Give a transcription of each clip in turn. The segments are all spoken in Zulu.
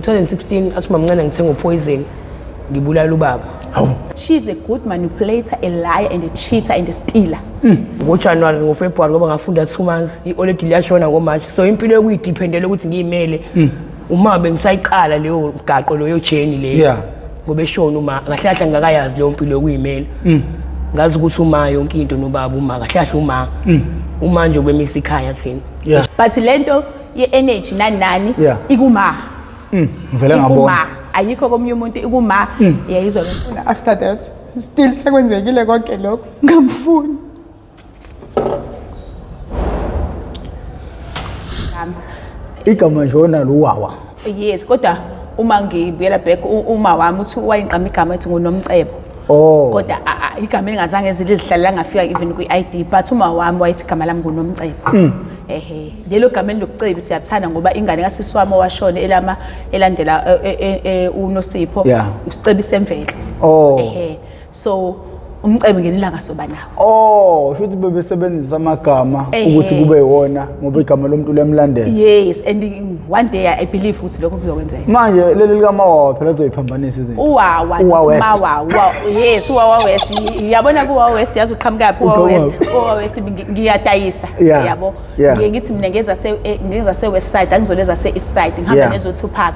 Ngo-2016 athi mamncane ngithenga upoison ngibulala ubaba. Hawu. She's a good manipulator, a liar and a cheater and a stealer. NgoJanuary ngoFebruary ngoba ngafunda 2 months, i-oledi liyashona ngoMarch, so impilo yokuyidependela ukuthi ngiyimele uma bengisayiqala leyo mgaqo leyo journey leyo. Ngoba eshona uma kahle kahle ngingakayazi leyo mpilo yokuyimela. Ngazi ukuthi uma yonke into nobaba, uma kahle kahle uma nje ubemisa ikhaya thina. But lento ye-energy nani nani ikuma. Ngivele ngabona. Ikuma. Ayikho komunye umuntu, ikuma. Yayizwa le. After that still sekwenzekile konke lokho, ngamfuni. Igama nje onalo uwawa. Yes, kodwa uma ngibuyela back, uma wami uthi wayinqama igama ethi nguNomcebo. Kodwa igama elingazange zilizidlalela ngafika even kwi-ID, but uma wami wayethi igama lami nguNomcebo. Ehe, lelo gama elilokucebi siyabuthanda ngoba ingane kasisi wami owashona elama elandela uNosipho usicebi semvelo. Ehe, so umcebo ngelilanga soba nawo. Oh, shuthi bebesebenzisa amagama ukuthi kube iwona ngoba igama lomuntu liyamlandela. Yes, and one day I believe ukuthi lokho kuzokwenzeka. Manje leli likaMawawa phela lizoyiphambanisa izinto. Uwawa. Uwa Not West. Mawawa. Yes, uWawa West. Uyabona kuWawa West, yazi uqhamukaphi uWawa West? Uqhamuka. UWawa West ngiyadayisa, yabo. Ngiye ngithi mina ngeza se ngeza se West Side, angizoleza se East Side, ngihamba nezo Tupac.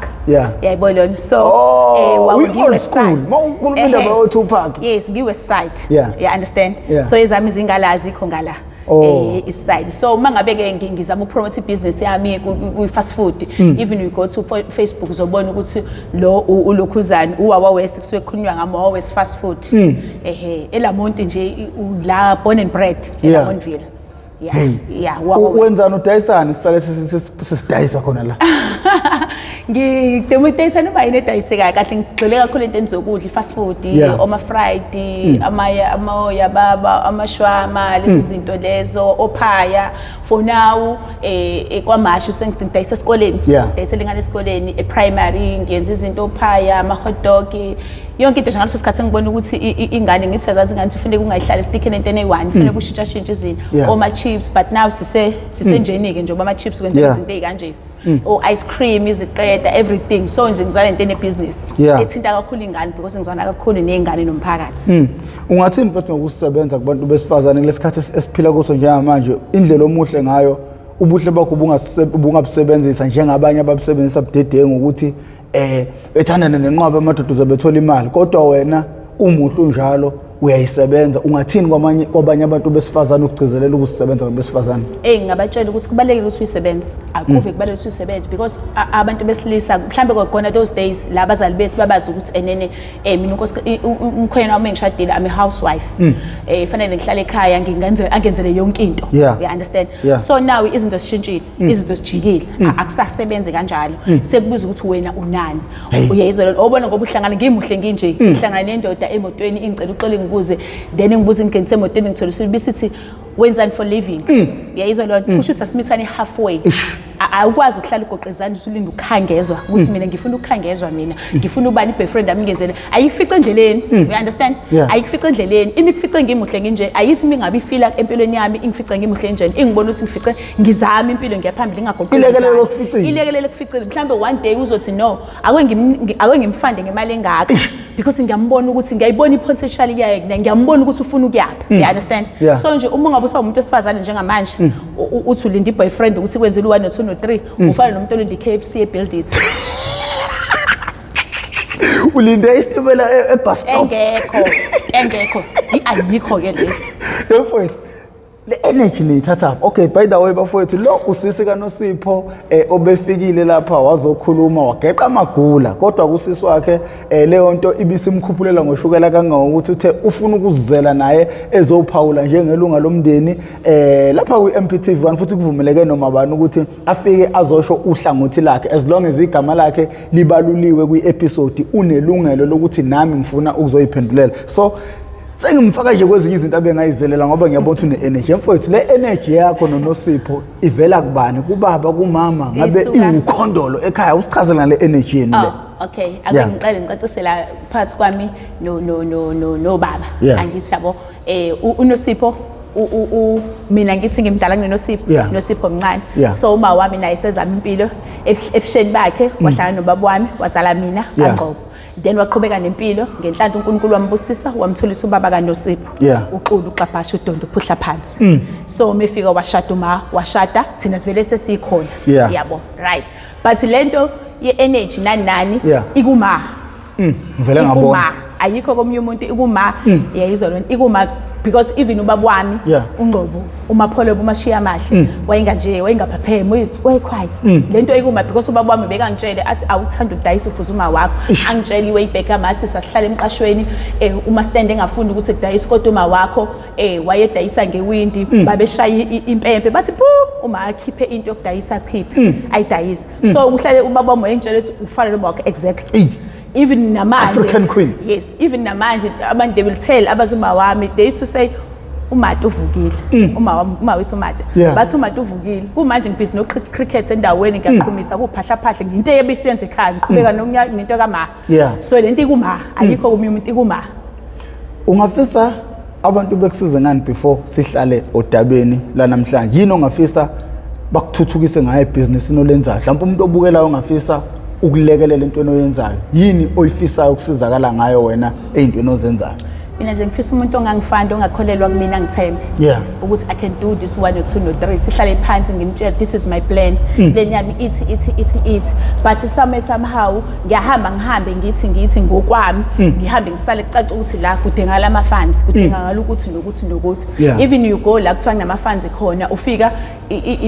Yayibona lona. So Oh, wawa we ngi old West school. Side. Ma ukhuluma indaba Ehhe. yo Tupac. Yes, ngi West Side. Yeah, understand? Yeah. So ezami izingala azikho ngala. Oh. East Side. So uma ngabe ke ngizama ukupromote ibhizinisi yami ku fast food, even you go to Facebook uzobona ukuthi lo ulokhuzana uWawa West kusuke kukhulunywa ngamo Wawa West fast food. Ehe, eLamonti nje la born and bred eLamontville. Yeah. Hey. Yeah, Wawa West. Wenzani, udayisani? Sisale sesidayisa khona la. Ngidemodayisa noma yini edayisekayo kahle, ngigxile kakhulu entweni zokudla, i-fast food, oma fried, amaya amoya baba, amashwama, lezo zinto lezo, ophaya. For now kwaMashu sengidayisa esikoleni. Ngidayisela ingane esikoleni e-primary, ngiyenza izinto ophaya, ama hot dog, yonke into nje. Ngaleso sikhathi engibona ukuthi ingane, ngithi uyazazi ingane ukuthi kufuneka ungayihlali stick entweni eyi-one, kufuneka ushintshashintshe izinto, oma chips, but now sisenjeni-ke njengoba ama-chips kwenzeka izinto ey'kanje, o-ice cream, iziqeda everything. So nje ngizwana into enebusiness ethinta kakhulu ingane because ngizwana kakhulu ney'ngane nomphakathi. Ungathini mfethu ngokusebenza kubantu besifazane kulesikhathi esiphila kuso njengamanje? Indlela omuhle ngayo, ubuhle bakho ubungabusebenzisa njengabanye ababusebenzisa budedengu ukuthi bethandane nenqwaba amadoda uze bethola imali, kodwa wena umuhle unjalo uyayisebenza. Ungathini kwabanye abantu besifazane ukugcizelela ukuzisebenza kwabantu besifazane? Ngingabatshela ukuthi kubalulekile ukuthi uyisebenze. Akuve kubalulekile ukuthi uyisebenze because abantu besilisa mhlambe kona those days la abazali bethu babazi ukuthi enene mina umkhwena wami engishadile, I'm a housewife. Fanele ngihlale ekhaya, ngingenze angenzele yonke into. You understand? Yeah. So now izinto zishintshile, izinto zijikile. Akusasebenzi kanjalo. Sekubuza ukuthi wena unani. Hey. Uyayizwa lento obona ngoba uhlangana ngimuhle nginje, ngihlangana nendoda emotweni ingicela uxole ngikuze, then ngibuza ingenise emotweni, ngithola isibisithi wenzani for living. Uyayizwa lona, kusho ukuthi asimithane halfway. Awukwazi ukuhlala ugoqa izandla usulinde ukukhangezwa ukuthi mina ngifuna ukukhangezwa, mina ngifuna ubani i-boyfriend ami ngenzele. Ayikufice endleleni, you understand? Yeah. Ayikufice endleleni. Imi kufice ngimuhle nginje, ayithi mingabe ifila empilweni yami ingifice ngimuhle njani, ingibona ukuthi ngifice ngizama impilo ngiyaphambili ngingagoqi Ilekelele izandla. okuficile. Ilekelele kuficile. Mhlambe one day uzothi no, ake ngimfande ngemali engaka because ngiyambona ukuthi ngiyayibona i-potential yakhe, ngiyambona ukuthi ufuna ukuyaphi, you understand? Yeah. So nje uma ungabe usawumuntu wesifazane njengamanje, uthi ulinda i-boyfriend ukuthi kwenzele u-1 no 2 no 3, ufana nomuntu olinda i-KFC e-Build It. Ulinde isitimela e-bus stop. Engekho, engekho, ayikho ke le. Mfowethu, le energy niyithatha? Okay, by the way bafowethu, lo usisi kaNosipho obefikile lapha wazokhuluma wageqa amagula, kodwa kusisi wakhe leyo nto ibisimkhuphulela ngoshukela kangangokuthi uthe ufuna ukuzizela naye ezophawula njengelunga lomndeni lapha kwi-MPTV 1, futhi kuvumeleke noma bani ukuthi afike azosho uhlangothi lakhe as long as igama lakhe libaluliwe kwi-episode, unelungelo lokuthi nami ngifuna ukuzoyiphendulela. So sengimfaka nje kwezinye izinto abengayizelela ngoba ngiyabona ukuthi une-energy. Mfowethu, le energy yakho noNosipho ivela kubani? Kubaba, kumama? Ngabe iwukhondolo ekhaya? Usichazela ngale energy yenu le. Oh, okay. Ake ngiqale ngicacisela phakathi kwami no no no no nobaba. Angithi yabo, uNosipho Mina ngithi ngimdala kunoNosipho. Nosipho mncane. So uma wami naye sezama impilo ebusheni bakhe, wahlala nobaba wami, wazala mina kaNgcobo. Then waqhubeka nempilo ngenhlanhla, uNkulunkulu wambusisa, wamtholisa ubaba kaNosipho. Uxulu uxabhasha udondo uphuhla phansi. So mefika washada, uma washada thina sivele sesikhona. Yabo, right, but lento ye-energy nani nani ikuma. Ngivele ngabona. Ikuma, ayikho komunye umuntu, ikuma, yayizwa lona, ikuma, because even ubaba wami uNgcobo uMapholo umashiya amahle wayenganje, wayengaphaphemi, waye quiet. Lento ikuma because ubaba wami bekangitshele athi awuthanda ukudayisa ufuze uma wakho. Angitshele i-way back amathi sasihlala emqashweni, uma stand engafuni ukuthi kudayisa, kodwa uma wakho wayedayisa ngewindi, babeshaya impempe bathi pu, uma akhiphe into yokudayisa, akhiphe ayidayise. So uhlale ubaba wami wayengitshela ukuthi ufana noma wakho exactly. Even namanje. African queen. Yes, even namanje abantu, they will tell abazuma wami, they used to say umata uvukile, uma wami, uma wethu umata. Bathi umata uvukile. Kumanje ngibhizi no cricket endaweni, ngiyaqhumisa kuphahlaphahla, ngento ebisiyenza ekhaya, ngiqhubeka nento kama. So lento ikuma, ayikho komunye umuntu, ikuma. Ungafisa abantu bekusize ngani before sihlale odabeni lanamhlanje? Yini ongafisa bakuthuthukise ngayo ebhizinisini olenzayo? Mhlawumbe umuntu obukelayo ongafisa ukulekelela entweni oyenzayo, yini oyifisayo ukusizakala ngayo wena ey'ntweni ozenzayo? Mina nje ngifisa umuntu ongangifanda, ongakholelwa kumina, ngithembe ukuthi I can do this, one or two no three. Sihlale phansi, ngimtshele this is my plan, plan yami ithi ithi ithi ithi, but somehow ngiyahamba, ngihambe ngithi ngokwami, ngihambe ngisale kucaca ukuthi la kudingakala ama-funds, kudingakala ukuthi nokuthi nokuthi. Even you go la kuthiwa kunama-funds khona, ufika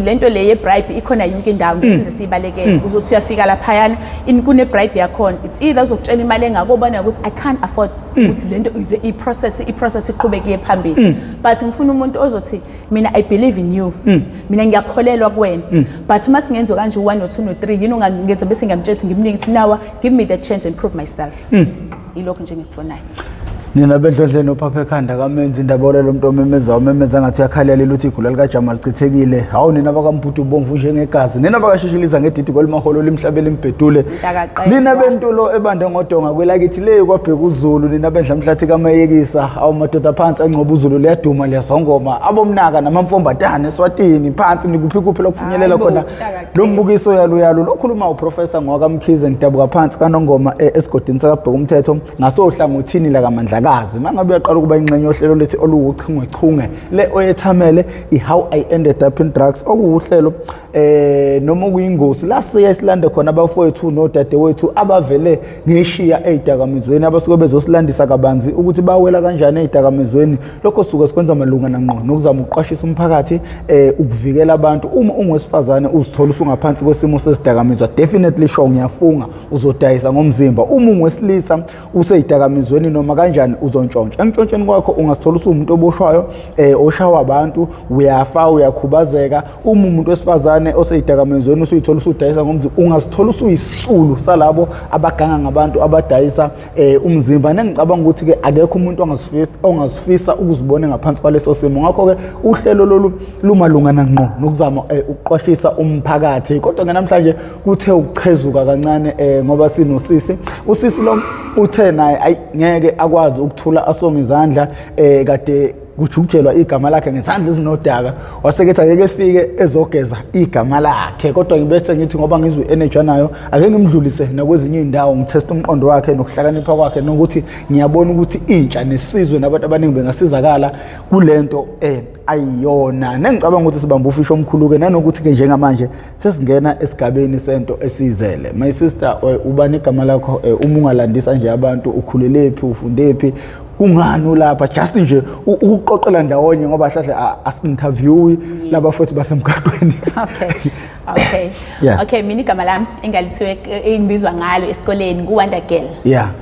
lento le ye-bribe ikhona yonke indawo, ngesize siyibalekele. Uzothi uyafika laphayana, kune-bribe yakhona, it's either uzokutshela imali engako, ubona ukuthi I can't afford ukuthi lento ize i-process iqhubeke iye phambili. But ngifuna umuntu ozothi mina I believe in you, mina ngiyakholelwa kuwena, but uma singenziwa kanje u-one no two no three, yini ungangenza, bese ngiyamtshela ukuthi ngimnike ukuthi now give me the chance and prove myself. Yilokho nje engikufunayo. Nina bendlondleni ophapha ekhanda kamenzi indaba olelo umuntu omemeza omemeza ngathi uyakhalela ukuthi igula likajama lichithekile. Hawu nina bakaMbhudu ubomvu njengegazi, nina bakashishiliza ngedidi kwelimaholo limhlabe limbhedule. Mntakaqedwa. Nina bentulo ebande ngodonga kwelakithi le kwabheka uZulu, nina bendla mhlathi kaMayekisa, awu madoda phansi angcoba uZulu liyaduma liyazongoma, abomnaka namamfombatane eSwatini phansi, nikuphi kuphi lokufinyelela Hayibo, khona mntakaqedwa. Lo mbukiso yalo lokhuluma uProfessor ngowakaMkhize, ngidabuka phansi kaNongoma, esigodini sakabheka umthetho ngasohlangothini lakaMandlakazi. Mangabe uyaqala ukuba ingxenye yohlelo lethu oluwuchungechunge le oyethamele i-How I Ended Up in Drugs, okuwuhlelo noma kuyingozi la siye silande khona abafowethu nodadewethu abavele ngeshiya ey'dakamizweni, abasuke bezosilandisa kabanzi ukuthi bawela kanjani ey'dakamizweni. Lokho suke sikwenza malunga nangqo nokuzama ukuqwashisa umphakathi, ukuvikela abantu. Uma ungowesifazane uzithola usungaphansi kwesimo sesidakamizwa, definitely sure, ngiyafunga uzodayisa ngomzimba. Uma ungowesilisa usey'dakamizweni, noma kanjani uzontshontsha. Entshontsheni kwakho ungasithola usuwumuntu oboshwayo, oshawa abantu, uyafa, uyakhubazeka. Uma umuntu wesifazane osey'dakamizweni usuyithola usudayisa ngomzimba, ungasithola usuyisulu salabo abaganga ngabantu abadayisa umzimba. Nengicabanga ukuthi-ke akekho umuntu ongazifisa ukuzibona ngaphansi kwaleso simo. Ngakho-ke uhlelo lolu lumalungana ngqo nokuzama ukuqwashisa umphakathi. Kodwa-ke namhlanje kuthe ukuchezuka kancane, ngoba sinosisi. Usisi lo uthe naye ayi ngeke akwazi ukuthula asonge izandla, kade kujukujelwa igama lakhe ngezandla ezinodaka, wasekethi akeke efike ezogeza igama lakhe. Kodwa ngibese ngithi ngoba ngizwe i-energy anayo, ake ngimdlulise nakwezinye iy'ndawo, ngitheste umqondo wakhe nokuhlakanipha kwakhe, nokuthi ngiyabona ukuthi intsha nesizwe nabantu abaningi bengasizakala kulento ayiyona. Nengicabanga ukuthi sibamba ufisho omkhulu-ke, nanokuthi-ke njengamanje sesingena esigabeni sento esizele. My sister, ubani igama lakho? Uma ungalandisa nje abantu, ukhulelephi, ufundephi, kungani ulapha, just nje ukuqoqela ndawonye, ngoba hlahle asi-interviewi laba futhi basemgaqweni. Okay. Okay, mina igama lami engalisiwe, engibizwa ngalo esikoleni, ngu-Wonder Girl.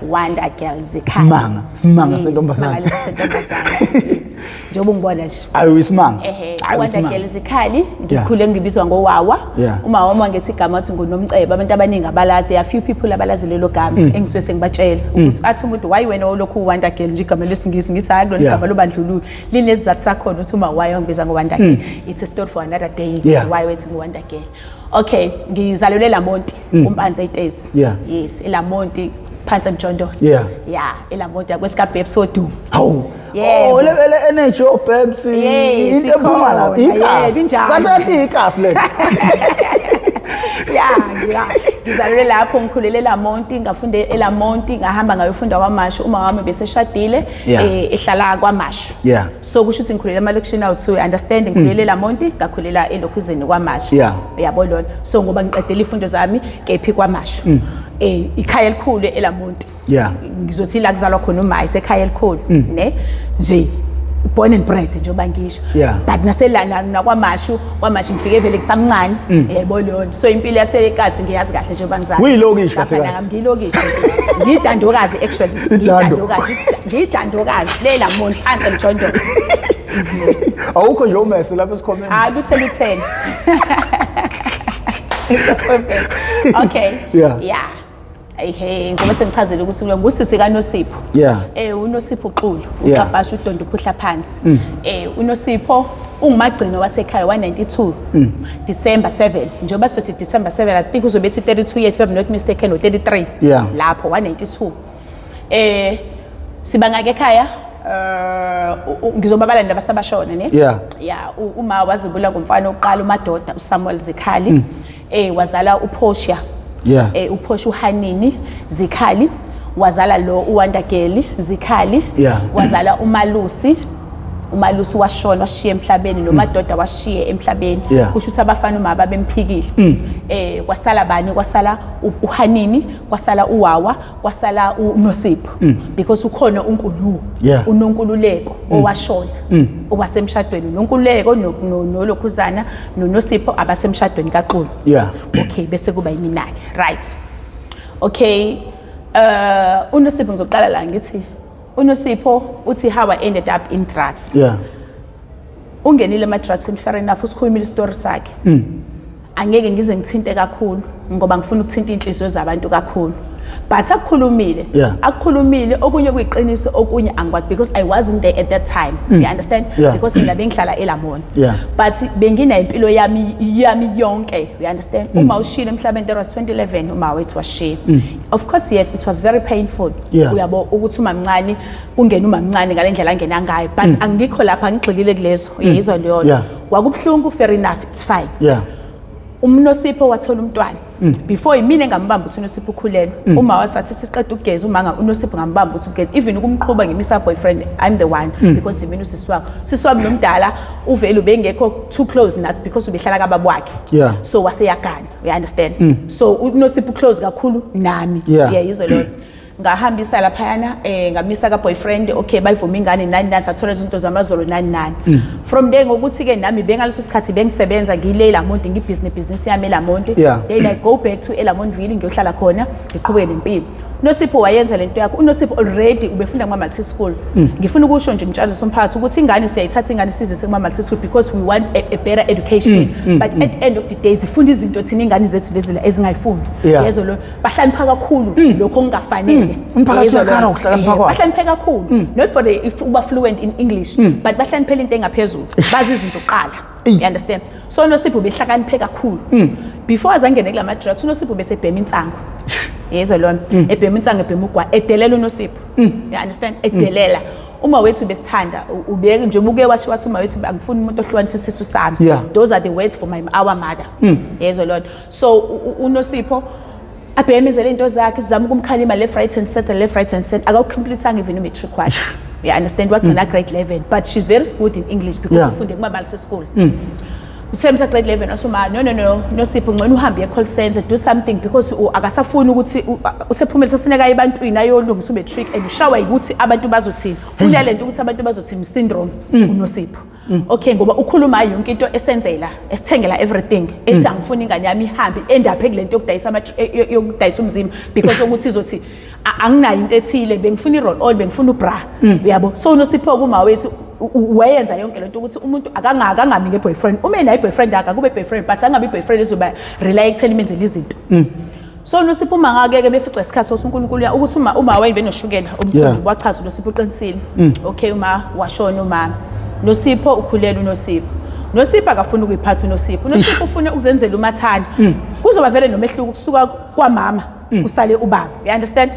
Wonder Girl Zikhali. Simanga, simanga Yes, sentombazane. Simanga sentombazane. Yes. Njengoba ungibona nje. Ayi, isimanga. Ehe, Ayi, Wonder isimanga. Girl Zikhali, ngikhule ngibizwa ngoWawa. Uma wami wangethi igama wathi nguNomcebo, abantu abaningi abalazi. There are few people abalazi lelo gama engisuke sengibatshela. Ukuthi athi umuntu, why wena ulokhu uWonder Girl nje, igama lesingisi, ngithi hayi, kulona igama lobandlululo. Linesizathu sakhona ukuthi uma why wangibiza ngoWonder Girl. It's a story for another day. Why wethi nguWonder Girl. Okay, ngizalelwe eLamonti, uMpanza eTezi. Yes, eLamonti phansi emjondolo. Yeah, eLamonti akwesikabhebs odumo. Hawu. Yebo. Oh, le energy obebs Yes, into ephuma la ikhona, ikasi. yebo, injalo. Kanti kahle ikasi le. Ya, ngizalelwe lapho, ngikhulele eLamonti, ngafunde eLamonti, ngahamba ngayofunda kwaMashu. Uma wami beseshadile ehlala kwaMashu. So kusho ukuthi ngikhulele emalokishini awu-two, understand? Ngikhulele eLamonti, ngakhulela elokhuzeni kwaMashu. Uyabo lona. So ngoba ngiqedele ifundo zami kephi kwaMashu. Ikhaya elikhulu eLamonti. Ngizothi la kuzalwa khona uma isekhaya elikhulu, ne? Nje born and bred njengoba ngisho. But naselana nakwaMashu, kwaMashu ngifike vele kusamncane. Yebo lona. So impilo yasekasi ngiyazi kahle njengoba ngizazi. Uyilokishi kahle kahle. Ngiyilokishi nje. Ngiyidandokazi actually. Ngiyidandokazi. Ngiyidandokazi lela Monti phansi emjondolo. Awukho nje umese lapha esikhomeni. Hayi luthele uthele. It's a perfect. Okay. Yeah. Hey, ngoba sengichazele ukuthi ngusisi kaNosipho. UNosipho Xulu, uxabhasha udondo uphuhla phansi. UNosipho ungumagcino wasekhaya wa92 December 7. Njengoba sizothi December 7, I think uzobe ethi 32 years if I'm not mistaken, or 33. Lapho 192. Sibanga ke ekhaya, ngizobabala nabasabashona ne? Yeah, uma wazibula ngomfana oqala uMadoda uSamuel Zikhali. Wazala uPortia. uPortia uHanini Zikhali, wazala lo uWandageli Zikhali. Wazala uMalusi. uMalusi washona washiya emhlabeni, noMadoda washiye emhlabeni. Kusho ukuthi abafana uma babemphikile. Kwasala bani? Kwasala uHanini, kwasala uWawa, kwasala uNosipho. Because ukhona uNkulu, uNonkululeko owashona, owasemshadweni. uNonkululeko noLokhuzana noNosipho abasemshadweni kaXulu. Okay, bese kuba yiminake. Right. Okay. uNosipho ngizoqala la ngithi uNosipho uthi how I ended up in drugs. Ungenile ema drugs, and fair enough, usikhulumile isitori sakhe. Angeke ngize ngithinte kakhulu ngoba ngifuna ukuthinta inhliziyo zabantu kakhulu. But akukhulumile, akukhulumile okunye kuyiqiniso, okunye angikwazi because I wasn't there at that time. You understand? Because mina bengihlala eLamoni. But bengina impilo yami yonke, you understand? Uma ushilo emhlabeni, there was 2011 uma wethu washiya. Of course yes, it was very painful. Uyabo ukuthi umamncane ungena umamncane ngalendlela angena ngayo, but angikho lapha, ngigxilile kulezo. Uyezwa leyo. Kwakubuhlungu, fair enough, it's fine. UMnosipho wathola umntwana. Before imina engambamba ukuthi uNosipho ukhulelwe. Uma wasathi siqeda ukugeza umanga uNosipho ngambamba ukuthi ugeza. Even ukumqhuba ngimisa boyfriend, I'm the one because imina usisi wakhe. Usisi wami nomdala uvele ubengekho too close nathi because ubehlala kababa wakhe. So waseyagana, you understand? So uNosipho close kakhulu nami. Yeah, izwe lona. Ngahambisa laphayana, ngamisa ka boyfriend, okay, bayivuma ingane nani nani, sathola izinto zamazolo nani nani. From there ngokuthi ke nami bengaleso sikhathi bengisebenza ngile eLamonti, ngibusiness business yami eLamonti. Then I go back to eLamontville ngiyohlala khona ngiqhubeke nempilo. uNosipho wayenza lento yakhe. uNosipho already ubefunda kuma multi school. Ngifuna ukusho nje ngitshazisa umphakathi ukuthi ingane siyayithatha ingane sizise kuma multi school because we want a better education. But at the end of the day zifunda izinto thina ingane zethu lezi la ezingayifundi. Yezo lo bahlakanipha kakhulu lokho okungafanele. Umphakathi uyakhala ngokuhlakanipha kwabo. Bahlakaniphe kakhulu. Not for the if uba fluent in English, but bahlakaniphele into engaphezulu. Bazi izinto kuqala. You understand? So uNosipho behlakaniphe kakhulu. Before azangene kulama drugs, uNosipho besebhema insangu. Yezwa lona. Ebhema insangu, ebhema ugwa, edelela uNosipho. You understand? Edelela. Uma wethu besithanda ubeke nje ubuke washo wathi uma wethu angifuni umuntu ohlukanisa isisu sami. Those are the words for our mother. Yezwa lona. So uNosipho abheme enzele into zakhe, sizama ukumkhalima left right and center, left right and center. Akawucompletanga even umatric wakhe. You understand? Wagcina grade 11, but she's very good in English because ufunde kuma multi school. Uthe msa grade 11 wasuma no no no Nosipho ngcono uhambe ye call center, do something because akasafuni ukuthi usephumele sefuneka aye ebantwini ayolungisa umatric and ushawa ukuthi abantu bazothini. Unalento ukuthi abantu bazothini syndrome uNosipho. Okay, ngoba ukhuluma yonke into esenzela, esithengela everything. Ethi angifuni ingane yami ihambe endaphe kulento yokudayisa yokudayisa umzimba because ukuthi izothi anginayo into ethile, bengifuna i-roll on, bengifuna ubra. Uyabo? So uNosipho kuma wethu wayenza yonke lento ukuthi umuntu akangami nge-boyfriend. Uma enayo i-boyfriend akhe akube boyfriend, but angabi i-boyfriend ezoba rely ekutheni imenzele izinto. So uNosipho uma ngakeke beficwa isikhathi sokuthi uNkulunkulu ukuthi uma wayebe noshukela omkhulu wachaza uNosipho uqinisile. Okay, uma washona umama. Nosipho ukhulela uNosipho. Nosipho akafuni ukuyiphatha uNosipho. Unosipho ufuna ukuzenzela umathanda. Kuzoba vele nomehluko kusuka kwamama kusale ubaba. You understand?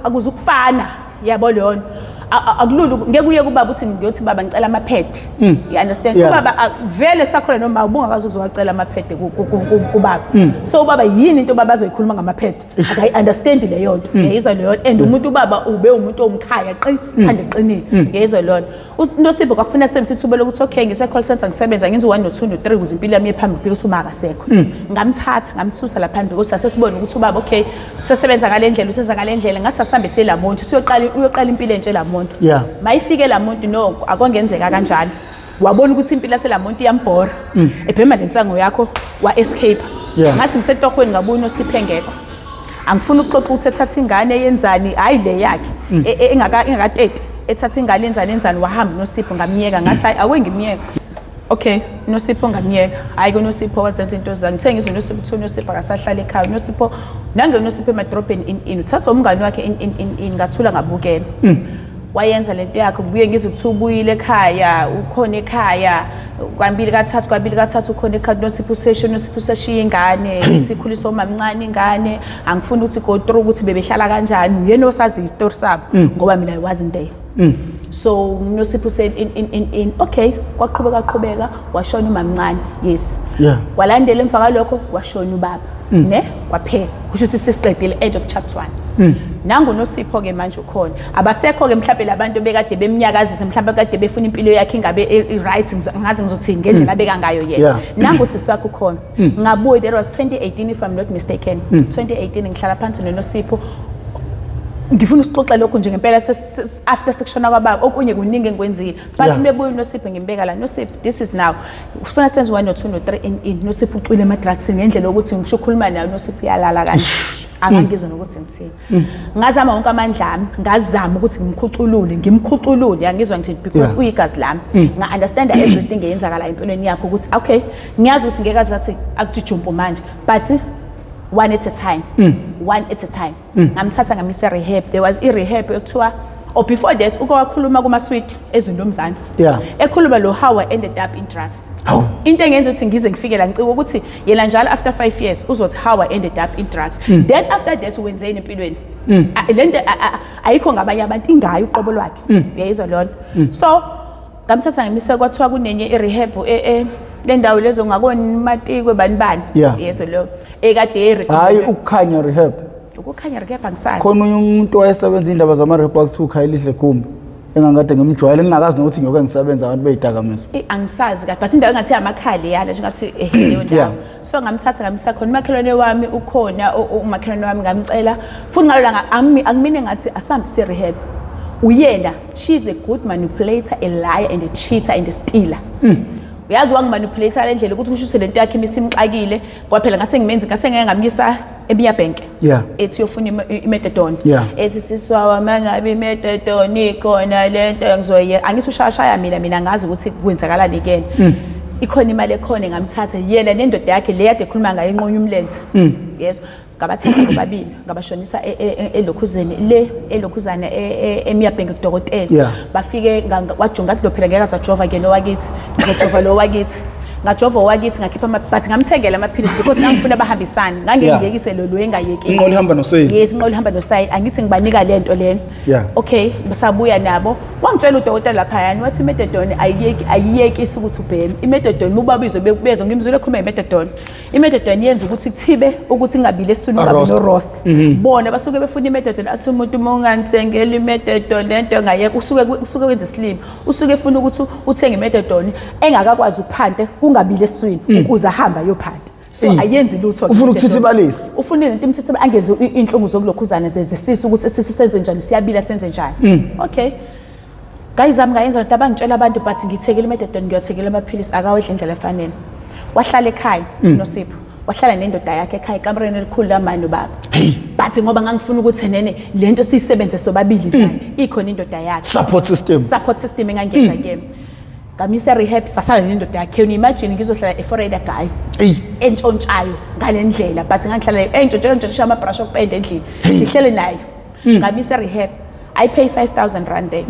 Akuzukufana, yabo lona. Akulula ngeke uye kubaba uthi ngiyothi baba ngicela ama-pad, you understand? Ubaba vele sakhona noma ubungakazi ukuzowacela ama-pad kubaba. So ubaba yini into ubaba azoyikhuluma ngama-pad? Akayi-understand leyo nto, uyayizwa leyo nto? And umuntu ubaba ube umuntu owumkhaya qi khanda eqinile, uyayizwa leyo nto? Nosipho kwakufuna sebenzisa ithuba lokuthi okay, ngise-call center ngisebenza, ngenza u-1 no-2 no-3 ukuze impilo yami iye phambili because uma akasekho. Ngamthatha ngamsusa lapha phambili because sasesibona ukuthi ubaba okay, usesebenza ngale ndlela, usenza ngale ndlela. Ngathi asihambe siye Lamonti, siyoqala, uyoqala impilo entsha eLamonti. Mayifike Lamonti, no, akongenzeka kanjalo. Wabona ukuthi impilo yaseLamonti iyambhora, ebhema lensango yakho, wa-escape. Ngathi ngisetohweni ngabuya uNosipho engekho. Angifuni ukuxoxa ukuthi ethatha ingane yenzani, hhayi le yakhe engakateti, ethatha ingane yenzani yenzani, wahamba uNosipho. Ngamyeka, ngathi hayi, ake ngimyeka. Okay, uNosipho ngamyeka. Hhayi-ke, uNosipho wazenza into zakhe. Ngithe ngizwe uNosipho kuthiwa uNosipho akasahlali ekhaya, uNosipho nange uNosipho emadrobheni in in uthathwa umngani wakhe in in in in. Ngathula ngabukela, wayenza lento yakhe. Kubuye ngizwe kuthiwa ubuyile ekhaya, ukhona ekhaya kwambili kathathu, kwabili kathathu ukhona ekhaya uNosipho. Usesho uNosipho useshiya ingane, isikhulisa omamncane ingane. Angifuni ukuthi go through ukuthi bebehlala kanjani, uyena osazi isitori sabo ngoba mina I wasn't there. So uNosipho said in in in in okay, kwaqhubeka qhubeka, washona umamncane, yes. Kwalandela emva kwalokho kwashona ubaba, ne kwaphela. Kusho ukuthi sesiqedile, end of chapter 1. Nangu Nosipho ke manje ukhona, abasekho ke mhlawumbe labantu bekade bemnyakazisa, mhlawumbe kade befuna impilo yakhe ingabe i-right, ngazi ngizothini, ngendlela abeka ngayo yena. Nangu sisi wakhe ukhona. Ngabuye, there was 2018 if I'm not mistaken, 2018, ngihlala phansi noNosipho, ngifuna usixoxe lokhu nje ngempela after sekushona kwababa. Okunye kuningi engikwenzile, but mebuya uNosipho ngimbeka la, "Nosipho, this is now ufuna senze 1 no 2 no 3 in in." Nosipho ucwile ema-drugs ngendlela yokuthi ngisho ukhuluma naye uNosipho uyalala kanje, akangizwa nokuthi ngithini. Ngazama wonke amandla ami, ngazama ukuthi ngimkhuculule, ngimkhuculule, yangizwa ngithini? Because uyigazi lami, nga-understanda everything eyenzakala empilweni yakho ukuthi okay, ngiyazi ukuthi ngeke aze athi akuthi jump manje, but one at a time, one at a time. Ngamthatha ngamisa rehab. There was i-rehab ekuthiwa, or before that uke wakhuluma kuma-sweet ezweni lomzansi, ekhuluma lo how I ended up in drugs. Hawu. Into engenza ukuthi ngize ngifike la ngicika ukuthi yena njalo after 5 years uzothi how I ended up in drugs, then after that wenzeni empilweni. Le nto ayikho ngabanye abantu, ingayo uqobo lwakhe, uyayizwa lona? So ngamthatha ngemisa, kwathiwa kunenye i-rehab le ndawo lezo ngakonimatikwe bani bani. Yezwe leyo ekade. Hayi, ukukhanya rehab. Ukukhanya rehab, angisazi. Khona umuntu wayesebenza indaba zama-rehab kwakuthiwa uKhayelihle Gumbi, engangikade ngimjwayele, ngingakazi nokuthi ngiyoke ngisebenza abantu beyidakamizwa. Angisazi kahle, but indawo engathi amakhali yana nje, ngathi leyo ndawo. So ngamthatha ngamisa khona. Umakhelwane wami ukhona, umakhelwane wami ngamcela futhi ngalo langa akumine ngathi asambe siye rehab. Uyena, she's a good manipulator, a liar and a cheater and a stealer. Uyazi wangimanipulate ngale ndlela ukuthi kusho ukuthi lento yakhe imisimxakile kwaphela. Ngase ngimenzi, ngase ngeke ngamyisa eMeya Bank. Ethi uyofuna i-methadone. Ethi siswawa mangabe i-methadone ikhona lento ngizoyiyeka. Angithi ushayashaya mina, mina ngazi ukuthi kwenzakalani kuyena. Ikhona imali ekhona, ngamthatha yena nendoda yakhe le yade ekhuluma ngayo enqonya umlenze. Yes, ngabathatha bobabili ngabashonisa elokhuzeni le elokhuzana eMeya Bank kudokotela. Bafike wajonga, ngathi lo phela ngeke azajova ke lo wakithi, ngizojova lo wakithi. Ngajova owakithi, ngakhipha but ngamthengela amaphilisi because ngangifuna bahambisane. Ngangengiyekise lo lo engayeki. Inqola ihamba nosayini. Yes, inqola ihamba nosayini. Angithi ngibanika lento lena. Okay, sabuya nabo, wangitshela udokotela laphayana, wathi i-methadone ayiyeki, ayiyekisi ukuthi ubheme. I-methadone ubabizwe bekubezwe ngimzwile ekhuluma i-methadone, i-methadone yenza ukuthi kuthibe ukuthi kungabili esiswini, ungabi Arost. no-rost. Bona basuke befuna i-methadone, athi umuntu uma ungangithengeli i-methadone lento ngayeka, usuke wenza isilimo, usuke efuna ukuthi uthenge i-methadone engakakwazi ukuphante kungabili esiswini ukuze ahambe ayophanta. So ayenzi lutho. Ufuna ukuthithibalisa. Ufuna lento imthithiba, angeze inhlungu zokulokhuzana zesisu, ukuthi isisu senze njani, siyabila, senze njani. Okay guys, ami ngayenza lento abangitshela abantu, but ngithekile i-methadone, ngiyothekela amaphilisi, akawedla indlela efanele. Wahlala ekhaya Nosipho, wahlala nendoda yakhe ekhaya ekamereni elikhulu lamani ubaba, but ngoba ngangifuna ukuthi nene lento siyisebenze sobabili naye ikhona indoda yakhe. Support system. Support system engangenza kuyena. Ngamisa rehab, sahlala nendoda yakhe. Can you imagine ngizohlala e-foreigner guy entshontshayo ngale ndlela? But ngangihlala entshontsha entshontsha amabrush okupenda endlini, sihlele nayo. Ngamisa rehab, I pay 5000 rand there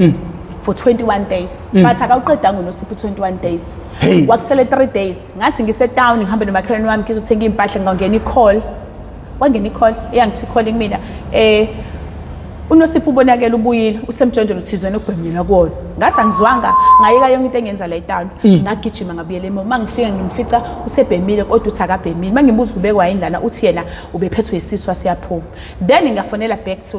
for 21 days, but akawuqedanga uNosipho 21 days. Kwakusele 3 days. Ngathi ngise-town ngihambe nomakhelwane wami ngizothenga iy'mpahla, ngangena i-call, kwangena i-call eyangithi calling mina. UNosipho ubonakele ubuyile usemjondolo thizeni okubhemnyelwa kuwona. Ngathi angizwanga ngayeka yonke into engenza la etown. Ngagijima ngabuyela emuva. Mangifika ngimfica usebhemile kodwa uthi akabhemile. Mangimbuza ubekwa yini lana uthi yena ubephethwe isisu asiyaphuma. Then ngafonela back to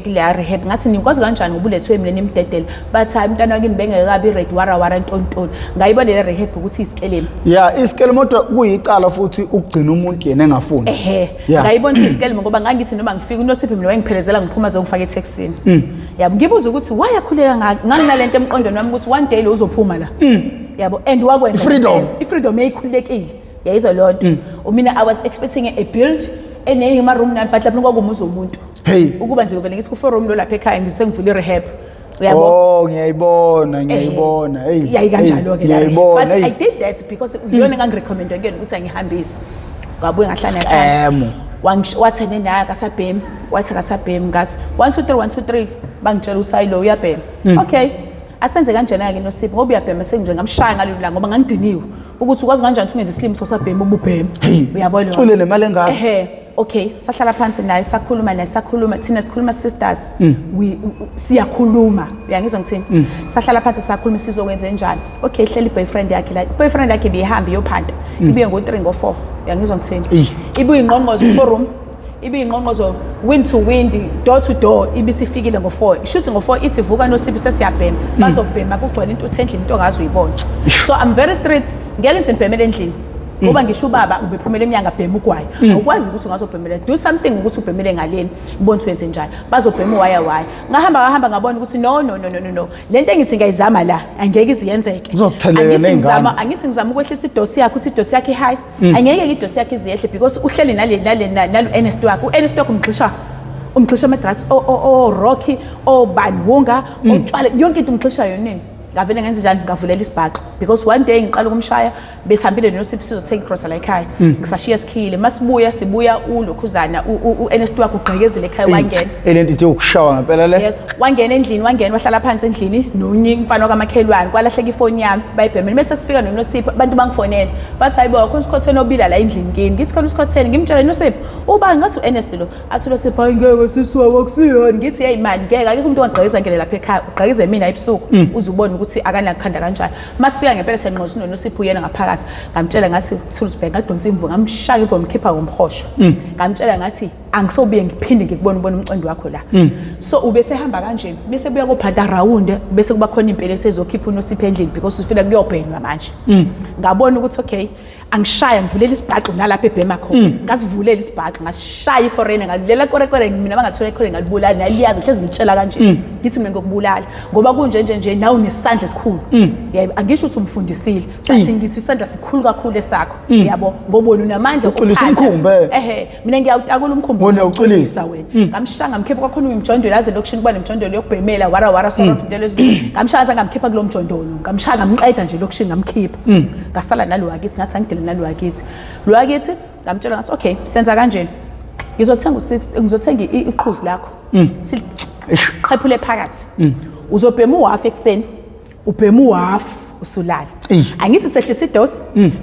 kuleya rehab ngathi nikwazi kanjani ngoba ulethwe mina nimdedele. Bathi hayi umntwana wakini bengekabi ready wara wara ntontoni. Ngayibona le rehab ukuthi isikelemu. Yeah, isikelemu kodwa kuyicala futhi ukugcina umuntu yena engafuni. Ehhe. Ngayibona ukuthi isikelemu ngoba ngangithi noma ngifika uNosipho mina wayengiphelezela ngiphuma zongifaka etaxini. Yabo ngibuza ukuthi why akhuleka nganginalento emqondweni wami ukuthi one day lo uzophuma la. Yabo and wakwenza. I-freedom. I-freedom yayikhululekile. Yayizwa leyo nto. Mina I was expecting a build eneyima room nani but lapho kwakumuzi womuntu. Hey. Ukuba nje vele ngithi ku four room lo lapha ekhaya ngisengivula i-rehab. Uyabo? Oh, ngiyayibona, ngiyayibona. Hey. Yayi kanjalo ke la. Ngiyayibona. But I did that because iyona engangirecommendwe kuyena ukuthi angihambise. Ngabuye ngahlala Scam. phansi. Wathi naye akasabhemi, wathi akasabhemi ngathi 1 2 3 1 2 3 bangitshela ukuthi hayi lo uyabhema. Okay. Asenze kanjena ke Nosipho ngoba uyabhema sengize ngamshaya ngalolu langa ngoba ngangidiniwe ukuthi ukwazi kanjani ukuthi ungenze isilimo sosabhema ububhema. Uyabona? Cule nemali engaka. Ehhe. Okay, sahlala phansi naye sakhuluma naye sakhuluma thina sikhuluma sisters. We siyakhuluma. Uyangizwa ngithini? Sahlala phansi sakhuluma sizokwenza njani. Okay, hlela i-boyfriend yakhe la. I-boyfriend yakhe ibihamba iyophanta. Ibuye ngo3 ngo4. Uyangizwa ngithini? Ibuye ingqongqozo ku room. Ibuye ingqongqozo wind to wind, door to door ibisifikile ngo4. Ishuthi ngo4 ithi vuka noSipho sesiyabhema. Bazobhema kugcwele intuthu endlini into ongazi uyibona. So I'm very strict. Ngeke ngithi ngibhemele endlini. Ngoba ngisho ubaba ubephumela emnyango abhema ugwayi. Awukwazi ukuthi ungazobhemela. Do something ukuthi ubhemele ngaleni. Ubone ukuthi wenze njani. Bazobhema uwaya waya. Ngahamba ngahamba ngabona ukuthi no no no no no no. Lento engithi ngiyayizama la angeke iziyenzeke. Uzokutheleka Angithi ney'ngane. ngizama angithi ngizama ukwehlisa idosi yakhe ukuthi idosi yakhe high. Angeke idosi yakhe iziyehle because uhleli nale nale nalo Ernest wakhe. U-Ernest wakhe umgxisha ama drugs o o o Rocky o bani wunga otshwala yonke into umgxisha yona nini. Ngavele ngenze njani ngavulela isibhaxo because one day ngiqala ukumshaya besihambile noSipho sizothenga igrosa la ekhaya ngisashiya sikhile masibuya sibuya ulokhuzana u-Ernest wakhe ugqekezile ekhaya wangena. Elento ithi ukushawa ngempela le. Yes, wangena endlini wangena wahlala phansi endlini nonye umfana kamakhelwane kwalahleka ifoni yami bayibhemele bese sifika noNosipho abantu bangifonela bathi hayibo khona usikhotheni obila la endlini kini ngithi khona usikhotheni ngimtshele Nosipho ubani ngathi u-Ernest lo athi uNosipho hayi ngeke sisi wabo akusiyona ngithi hey man ngeke akekho umuntu ongagqekeza ngene lapha ekhaya ugqekeze mina ebusuku uze ubone ukuthi akanakukhanda kanjani masifika ngempela siyanqoza noNosipho uyena ngaphakathi ngamtshela ngathi Thuluzi bheka ngadonsa imvu ngamshaya imvu ngikhipha ngomhosho ngamtshela ngathi angisobuye ngiphinde ngikubone ubone umcondo wakho la. So ubesehamba kanje bese buya kophanda round bese kuba khona impela esezokhipha uNosipho endlini because ufika kuyobhenywa manje. Ngabona ukuthi okay angishaya ngivulela isibhaxu nalapha ebhema khona. Ngasivulela isibhaxu ngasishaya iforeigner ngalela korekore mina bangathola ikhona ngalibulala naliyazi hlezi ngitshela kanje. Ngithi mina ngokubulala ngoba kunje nje nje nawe unesandla esikhulu. Yebo angisho ukuthi umfundisile but ngithi isandla sikhulu kakhulu esakho. Yabo ngoba wena unamandla Ucwilisa okuphanda. umkhumbi, eh. Ehhe mina ngiyawutakula umkhumbi Wena uyawucwilisa. wena. Ngamshaya ngamkhipha kwakhona umjondolo yaze lokishini kuba nemjondolo yokubhemela wara wara sort of into lezo. Ngamshaya ngamkhipha kulo mjondolo. Ngamshaya ngamqeda nje lokishini ngamkhipha. Ngasala nalo wakithi ngathi angidele nalo wakithi. Lo wakithi ngamtshela ngathi okay senza kanje. Ngizothenga u6 ngizothenga iqhuzu lakho. Siqhephule phakathi. Uzobhema uhalf ekuseni. Ubhema uhalf usulala. Angithi sehlisa idosi.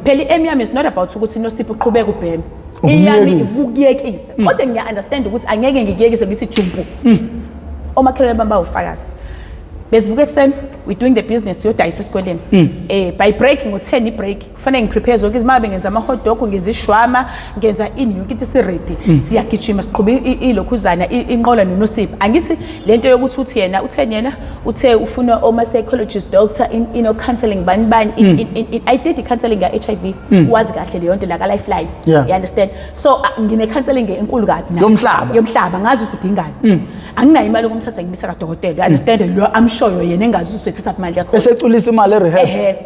Phela i-aim yami is not about ukuthi Nosipho uqhubeke ubheme. Iyami ukuyekisa. Kodwa ngiya understand ukuthi angeke ngikuyekise ngithi jumpu. Omakhelwane bami bawufakazi. Besivuka ekuseni we doing the business yodayisa esikoleni. By break ngo10 i-break kufanele ngiprepare zonke izimali ngenza ama hot dog ngenza ishwama ngenza ini yonke into isiready. Siyagijima siqhube ilokhuzana inqola noNosipho. Angithi lento yokuthi uthi yena utheni yena uthe ufuna oma psychologist doctor in you know counseling bani bani in I did the counseling ya HIV wazi kahle leyo nto la ka lifeline. You understand? So ngine counseling enkulu kabi na Yomhlaba. Yomhlaba ngazi ukuthi udingani. Anginayo imali yokumthatha ngimisa kadokotela. You understand? Lo I'm sure yena engazi ukuthi uyithatha imali yakho. Eseculisa imali erehab. Ehhe.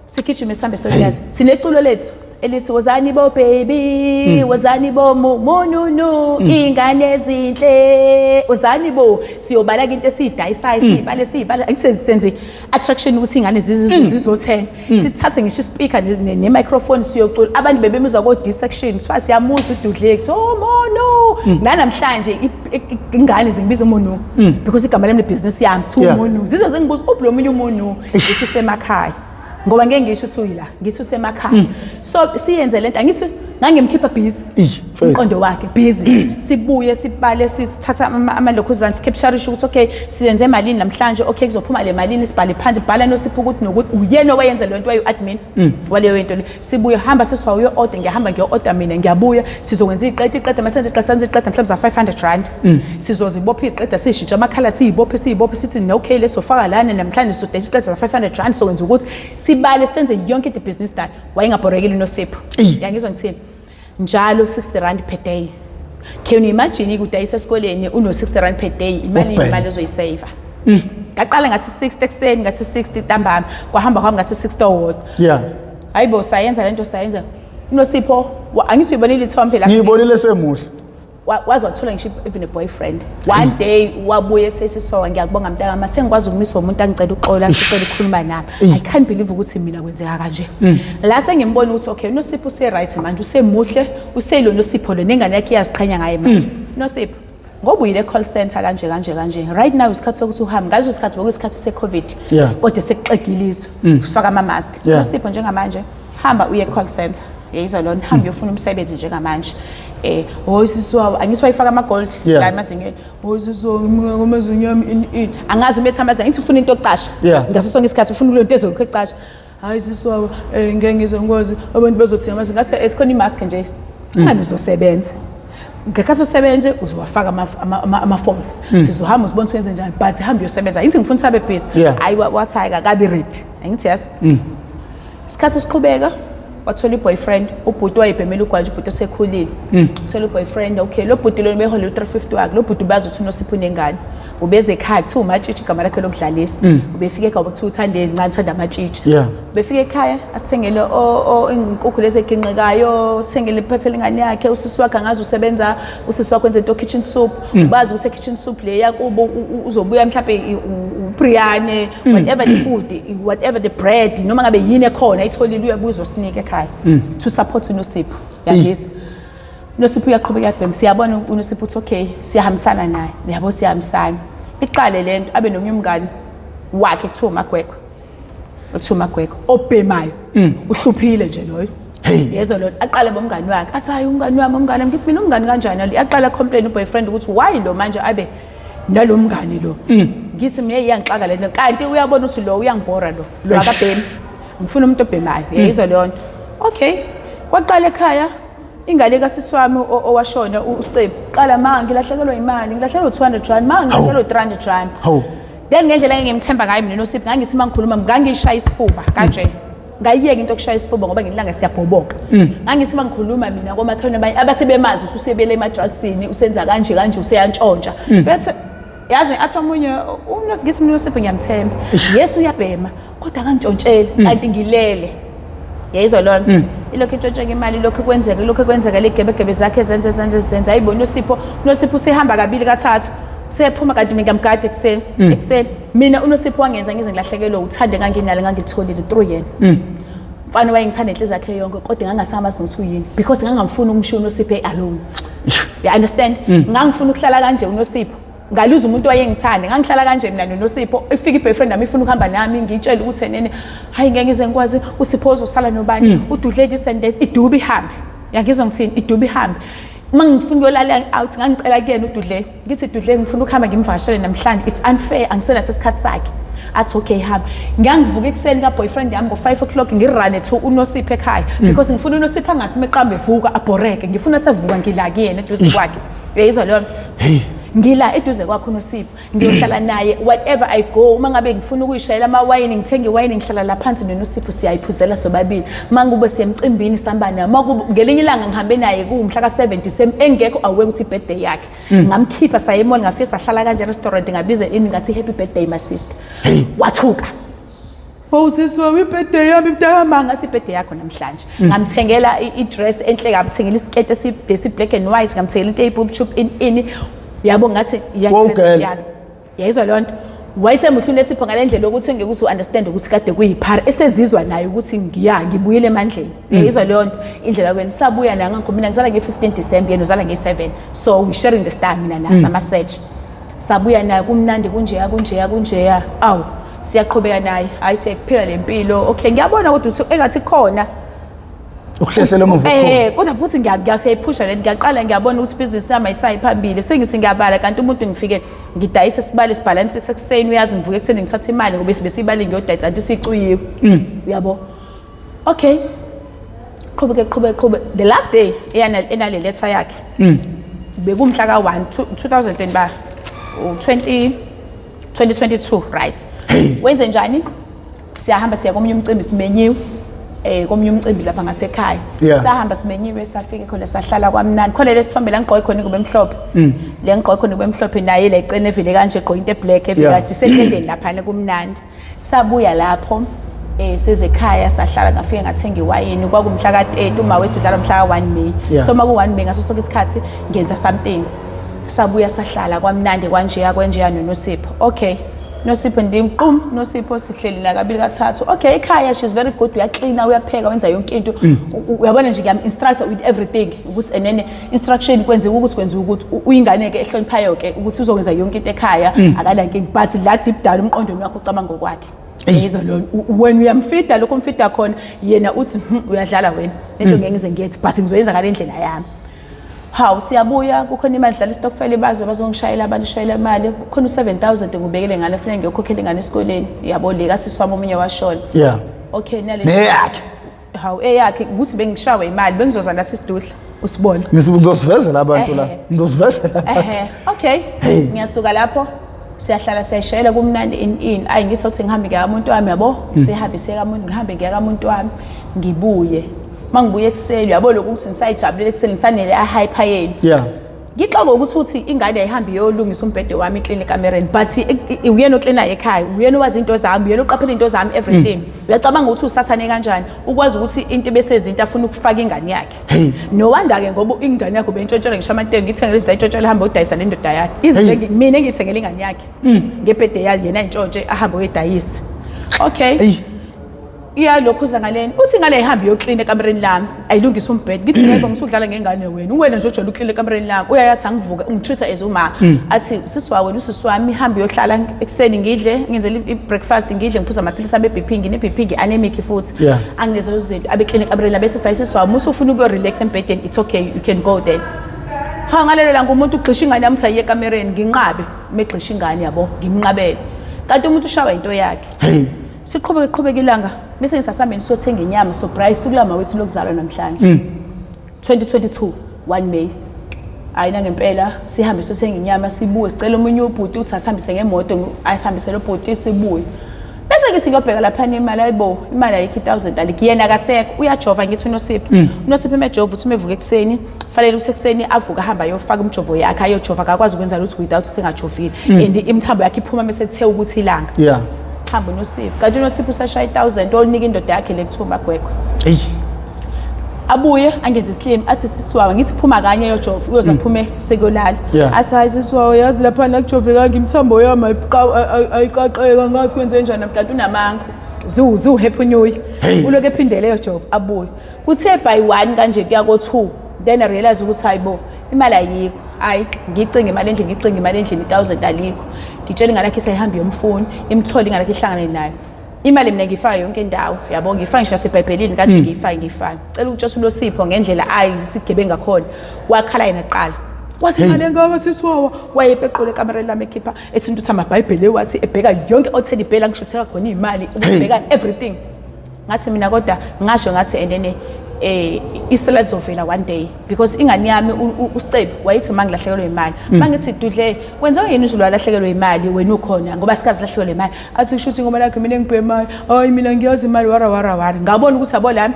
Sigijime sihambe soyazi. Sineculo lethu elithi wozani bo baby, wozani bo mununu, ingane ezinhle, wozani bo siyobaleka into esiyidayisayo siyibale siyibale senze attraction ukuthi ingane zizothenga. Sithathe ngisho ispeaker ne microphone siyocula. Abantu bebemuzwa ko D section kuthiwa siyamuza ududle kuthi oh mono. Nanamhlanje ingane zingibiza umuntu because igama lami lebusiness yami kuthiwa umuntu. Zize zingibuza uphi lo munye umuntu ngithi usemakhaya. Ngoba ngeke ngisho ukuthi uyila ngithi usemakhaya. So siyenze lento angithi Ngangimkhipha busy. Ih, mfethu. Umqondo wakhe busy. Sibuye sibale, sithatha amalokhuzana, sicapturishe ukuthi okay, siyenze malini namhlanje, okay, kuzophuma le malini, sibhale phansi, bhala noSipho ukuthi nokuthi uyena owayenza le nto, wayu-admin waleyo nto le. Sibuye, hamba sesiwa uyo-order, ngiyahamba ngiyo-order mina, ngiyabuya, sizokwenza iqeda iqeda, masenze iqeda, senze iqeda mhlawumbe za-500 rand, sizozibopha iqeda, siyishintshe amakhala, siyibophe siyibophe, sithi no, okay, lesofaka lana namhlanje, sizodayisa iqeda za-500 rand, sokwenza ukuthi sibale, senze yonke into, business done. Wayengabhorekile uNosipho. Yangizwa ngithini? Njalo 60 rand per day. Can you imagine ukudayisa esikoleni uno 60 rand per day? Imali, Ukubhema. imali ozoyisave. Ngaqala ngathi 60 ekuseni, ngathi 60 ntambama, kwahamba kwami ngathi 60 owodwa. Hayibo, sayenza lento, sayenza. UNosipho angithi uyibonile ithombe lapha. Ngiyibonile, semuhle. Waze wathola ngisho even a boyfriend one day, wabuye ethi, "Sisisoka, ngiyakubonga mntakama, sengikwazi ukumiswa umuntu angicela uxolo, angicela ukukhuluma nami. I can't believe ukuthi mina kwenzeka kanje." La sengimbona ukuthi okay, uNosipho use-right manje, usemuhle, useyilo Nosipho lo, nengane yakhe iyaziqhenya ngaye manje. Nosipho, ngoba uyile call center kanje kanje kanje, right now isikhathi sokuthi uhambe. Ngaleso sikhathi bekuyisikhathi se-COVID, kodwa sekuxegile izwe, sifaka ama-mask. Nosipho, njengamanje hamba uye call center, yayizwa lona, hamba uyofuna umsebenzi njengamanje. Hoyi sisi wawo, angithi wayifaka ama-gold la emazinyweni. Hoyi sisi wawo, amazinyo ami ini ini, angazi umetha amazinyo, angithi ufuna into yokucasha ngaso sonke isikhathi, ufuna into ezolokhu ecasha. "Hayi sisi wawo, ngeke ngize ngikwazi, abantu bazothi amazinyo." Ngathi esikhona i-mask nje, ngani uzosebenza ngekhathi usebenze, uzowafaka ama-false, sizohamba uzibona ukuthi wenze njani, but hamba uyosebenza, angithi ngifuna ukuthi abe busy. Hayi, wathi hayi, kakabi ready, angithi yazi. Isikhathi siqhubeka, wathola i-boyfriend, ubhuti wayebhemela ugwaji, ubhuti osekhulile. Uthola i-boyfriend, okay, lo bhuti lona beholela u-350 wakhe. Lo bhuti ubazi ukuthi uNosipho unengane, ubeze ekhaya, kuthiwa uMatshitshi igama lakhe lokudlalisa. Ubefika ekhaya, kuthiwa uthande encane, uthanda amatshitshi. Befika ekhaya, asithengele inkukhu lezi eginqikayo, sithengele, iphathele ingane yakhe. Usisi wakhe, angazi usebenza, usisi wakhe wenza into kitchen soup, ubazi ukuthi kitchen soup le yakubo, uzobuya mhlawumbe ubriyane, whatever the food, whatever the bread, noma ngabe yini ekhona ayitholile, uyabuya uzosinika ekhaya to support uNosipho. Yangizwa? UNosipho uyaqhubeka yabhema, siyabona uNosipho uthi okay, siyahambisana naye, yabo, siyahambisana. Iqale lento, abe nomunye umngane wakhe kuthiwa uMagwegwe, kuthiwa uMagwegwe obhemayo, uhluphile nje loyo. Hey. Yezwa lo, aqale bomngani wakhe, athi hayi, umngani wami, umngani wami. Ngithi mina, umngani kanjani? Aqala complain uboyfriend ukuthi why lo manje abe nalo mngani lo. Ngithi mina iyangixaka lento, kanti uyabona ukuthi lo uyangibhora, lo lo akabhemi, ngifuna umuntu obhemayo. Yayizwa leyo nto? Okay, kwaqala ekhaya ingane kasisi wami owashona uSicebu, qala ma ngilahlekelwa imali, ngilahlekelwa 200 rand, ma ngilahlekelwa 300 rand. Then ngendlela engimthemba ngayo mina noSipho, ngangithi uma ngikhuluma ngangishaya isifuba kanje, ngayiyeka into yokushaya isifuba ngoba ngelanga siyabhoboka. Ngangithi uma ngikhuluma mina komakhelwane abanye abasebemazi ususebele ema-drugsini, usenza kanje kanje, useyantshontsha, bese yazi athi omunye umuntu, ngithi mina uSipho ngiyamthemba, yes, uyabhema kodwa akantshontsheli, kanti ngilele. Yayizwa lona? Ilokhu intshontsheka imali, ilokhu kwenzeka, ilokhu kwenzeka, legebegebe zakhe zenze zenze zenze. Ayibona uSipho, uNosipho usehamba kabili kathathu, usephuma, kanti mina ngiyamgada ekuseni ekuseni. Mina uNosipho wangenza ngize ngilahlekelwe uthande enganginalo, engangilitholile through yena. Mfana wayengithanda inhliziyo yakhe yonke, kodwa ngangasamazi nokuthi uyini, because ngangamfuni ukumshiya uNosipho alone, you understand? Ngangifuna ukuhlala kanje uNosipho, ngaluza umuntu wayengithanda, ngangihlala kanje mina noNosipho. Ifika i-boyfriend nami ifuna ukuhamba nami, ngiyitshele ukuthi enene hayi, ngeke ngize ngikwazi, uSipho uzosala nobani, ududle this and that, idube ihambe. Yangizwa ngithini? Idube ihambe. Uma ngifuna ukuyolala out, ngangicela kuyena ududle, ngithi, "Dudle, ngifuna ukuhamba ngimvakashele namhlanje, it's unfair, angisenaso isikhathi sakhe." Athi okay, hamba. Ngiyangivuka ekuseni ka-boyfriend yami ngo-5 o'clock, ngirane to uNosipho ekhaya, because ngifuna uNosipho angathi meqamba evuka abhoreke, ngifuna sevuka ngila kuyena eduze kwakhe. Uyayizwa leyo? Hey. Ngila eduze kwakho uNosipho, ngiyohlala naye whatever I go. Uma ngabe ngifuna ukuyishayela amawayini, ngithenga iwayini, ngihlala la phansi noNosipho, siyayiphuzela sobabili. Uma ngube siya emcimbini, sihamba naye. Uma kube ngelinye ilanga ngihambe naye kuwumhla ka-7 December, engekho aware ukuthi i-birthday yakhe, ngamkhipha saya e-mall, ngafike sahlala kanje e-restaurant, ngabiza ini, ngathi, "Happy birthday, my sister." Wathuka. "Oh sisi wami, i-birthday yami mntakama." Ngathi i-birthday yakho namhlanje. Ngamthengela i-dress enhle, ngamthengela isiketi esi black and white, ngamthengela into eyi-boob tube in ini, yabo, ngathi Wawugela. Yayizwa leyo nto? Wayesemuhle uNesipho ngale ndlela yokuthi ngeke uze u-understand ukuthi kade kuyiphara, esezizwa naye ukuthi ngiya ngibuyele emandleni. Uyayizwa leyo nto? Indlela kweni sabuya nayo, ngakho mina ngizala nge-15 December, yena uzala nge-7, so we sharing the star mina naye, sama-search. Sabuya naye kumnandi kunjeya kunjeya kunjeya. Awu, siyaqhubeka naye, hayi, siyakuphila le mpilo. Okay, ngiyabona kodwa ukuthi engathi khona Ukuhlehlela emuva okukhulu. Kodwa futhi ngiyaseyiphusha le ngiyaqala ngiyabona ukuthi ibhizinisi yami ayisayi phambili. Sengithi ngiyabala kanti umuntu ngifike ngidayise sibale sibhalansise ekuseni uyazi ngivuke ekuseni ngithatha imali ngoba besiyibale ngiyodayisa anti sicuyiwe. Uyabo? Okay. Qhubeke qhubeke qhube. The last day eyana enale letter yakhe. Bekumhla ka 1 2000 and ba 20 2022 right. Wenze njani? Siyahamba siya komunye umcimbi simenyiwe. Komunye umcimbi lapha ngasekhaya. Sahamba simenyiwe safike khona sahlala kwamnandi. Khona lesithombe la ngigqoke khona ingubo emhlophe. Le ngigqoke khona ingubo emhlophe naye la ecene evele kanje egqoke into eblack evele athi sendleleni lapha kumnandi. Sabuya lapho sezekhaya sahlala ngafike ngathenga iwayini kwakumhla ka-30 uma wethu udlala mhla ka-1 May. So uma ku-1 May ngaso sonke isikhathi ngenza something. Sabuya sahlala kwamnandi kwanjeya kwenjeya noNosipho. Okay. Nosipho ndimqum Nosipho sihleli la kabili kathathu. Okay ekhaya she's very good uyaklina uyapheka wenza yonke into. Uyabona nje ngiyam instructor with everything ukuthi enene instruction kwenziwa ukuthi kwenziwa ukuthi uyingane ke ehloniphayo ke ukuthi uzokwenza yonke into ekhaya akanankinga but la deep down umqondo wakho ucabanga ngokwakhe. Yizwa lo wena uyamfida lokho umfida khona yena uthi uyadlala wena lento ngeke ngize ngiyethi but ngizoyenza ngale ndlela yami. Hawu siyabuya kukhona imali dlala istokfela ibazwe bazongishayela abantu shayela imali kukhona u7000 ngibekele ngane fanele ngiyokhokhela ingane esikoleni yabo le kasisi wami omunye washona. Okay nale Neyakhe. Hawu eyakhe ukuthi bengishawe imali bengizoza la sisidudla usibone. Ngizosivezela abantu la. Ngizosivezela abantu. Okay. Ngiyasuka lapho siyahlala siyashayela kumnandi in ayi ngithi uthi ngihambe ngiya kamuntu wami yabo sihambe siye kamuntu ngihambe ngiya kamuntu wami ngibuye mangibuye ekuseni yabo lokhu ukuthi ngisayijabulele ekuseni ngisanele a hyper yenu. Ngixoxe ukuthi uthi ingane ayihambe iyolungisa umbhede wami iclean ekamereni but uyena oklinayo ekhaya uyena owazi into zami uyena oqaphela into zami everything. Uyacabanga ukuthi usathane kanjani ukwazi ukuthi into bese izinto afuna ukufaka ingane yakhe. No wonder ke ngoba ingane yakho beyintshontshela ngisho amantengo ngithengele izinto ayintshontshela ahambe udayisa le ndoda yakhe. Izinto mina engithengele ingane yakhe ngebhede yayo yena ayintshontshe ahambe uyodayisa. Okay. Iyalokhuza ngaleni uthi ingane ayihambe iyoklina ekamereni lami ayilungise umbhede ngithi yebo ngisudlala ngengane wena uwena nje ojwayele uklina ekamereni lami uyayathi angivuke ungitreat as uma athi sisi wa wena usisi wami ihambe iyohlala ekuseni ngidle ngenzele i-breakfast ngidle ngiphuza amaphilisi ami e-BP ngine-BP ngi-anemic futhi anginezo lezo zinto abeklina ekamereni lami bese sayi sisi wami usufuna ukuyo-relax embhedeni it's okay you can go there. Ha ngalelo langa umuntu ugxisha ingane yami uthi ayiye ekamereni nginqabe megxisha ingane yabo ngimnqabele kanti umuntu ushawa into yakhe. Siqhubeke qhubeke ilanga bese ngisasambeni siyothenga inyama so braai usuku lama wethu lokuzalwa namhlanje. 2022 1 May. Hayi nangempela sihambe siyothenga inyama sibuye sicela omunye ubhuti uthi asihambise ngemoto asihambisele ubhuti sibuye. Bese ngithi ngiyobheka lapha imali ayibo imali ayikho 1000 alikho yena akasekho uyajova ngithi uNosipho. uNosipho emejova uthi umevuka ekuseni fanele ukuthi ekuseni avuke ahamba ayofaka umjovo yakhe ayojova akakwazi ukwenza lutho without usengajovile and imithambo yakhe iphuma mase kuthe ukuthi ilanga. Hamba uNosipho kanti uNosipho usashaya 1000 onika indoda yakhe le kuthiwa uMagwegwe. Abuye angenze islim athi sisiwawe ngithi phuma kanye eyojova uyoze aphume sekuyolala. Athi hayi sisiwawe yazi lapha nakujovekanga imithambo yami ayiqaqeka ngazi kwenze njani kanti unamanga. Ziwu happy new year. Ulokhu ephindele eyojova abuye. Kuthe by 1 kanje kuya ko 2 then I realize ukuthi hayibo imali ayikho. Hayi ngicinga imali endlini ngicinga imali endlini 1000 alikho. Ngitshela ingane yakhe isayihamba iyomfuna imthole ingane yakhe ihlangane nayo. Imali mina ngiyifaka yonke indawo yabo ngiyifaka ngisho nasebhayibhelini kanje ngiyifaka ngiyifaka. Cela ukutshela uNosipho ngendlela ayisigebenga khona. Wakhala yena kuqala. Wathi imali engaka sisiwawa wayepequla ekamereni lami ekhipha ethi into amabhayibheli wathi ebheka yonke otheli ibhela ngishutheka khona imali ubheka everything. Ngathi mina kodwa ngasho ngathi endene isela lizovela one day because ingane yami uSicebi wayethi mangilahlekelwe imali mangithi dudle kwenziwa yini uzulu walahlekelwe imali wena ukhona ngoba sikazi lahlekelwe imali athi kusho ukuthi ngoba lakhe mina engibhemayo hayi mina ngiyazi imali wara wara wara ngabona ukuthi abo lami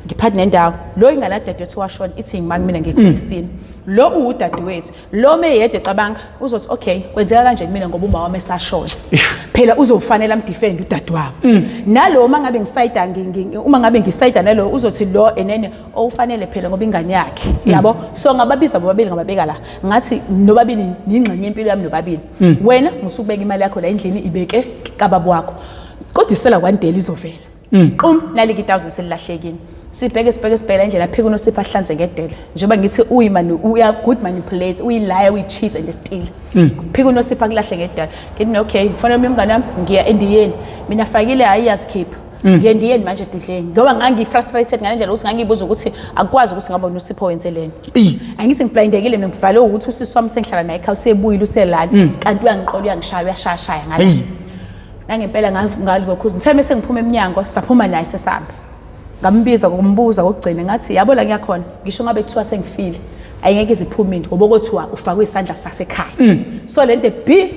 ngiphathi nendawo lo ingane dadewethu washona ithi ngimani mina ngikhulisile lo uwudadewethu lo meyedwa ecabanga uzothi okay kwenzeka kanje kumina ngoba uma wami esashona phela uzofanele amdefend udadewabo nalo uma ngabe ngisayida uma ngabe ngisayida nalo uzothi lo enene owufanele phela ngoba ingane yakhe yabo so ngababiza bobabili ngababeka la ngathi nobabili ningxenye impilo yami nobabili wena musukubeka imali yakho la endlini ibeke kababa wakho kodwa isela one day izovela Qum naliki 1000 selilahlekile. Sibheke sibheke sibheke indlela aphika uNosipho ahlanze ngedela. Njengoba ngithi uyimani uya good manipulate, uyilaya, uyicheat and steal. Phika uNosipho akulahle ngedela. Ngithi okay, mfana wami umngane wami ngiya endiyeni. Mina fakile hayi iyazikhipha. Ngiye ndiyeni manje edudleni ngoba ngangi-frustrated ngale ndlela ukuthi ngangiyibuza ukuthi akukwazi ukuthi ngabe uNosipho wenze lena. Angithi ngiblindekile mina ngivale ukuthi usisi wami sengihlala naye ekhaya usebuyile uselala kanti uyangiqola uyangishaya uyashayashaya ngala. Nangempela ngalokhuza ngithe mese ngiphuma emnyango saphuma naye sesihamba. Ngambiza ngokumbuza kokugcina ngathi yabo la ngiyakhona ngisho ngabe kuthiwa sengifile ayingeke iziphume into ngoba kothiwa ufakwe isandla sasekhaya. So lento be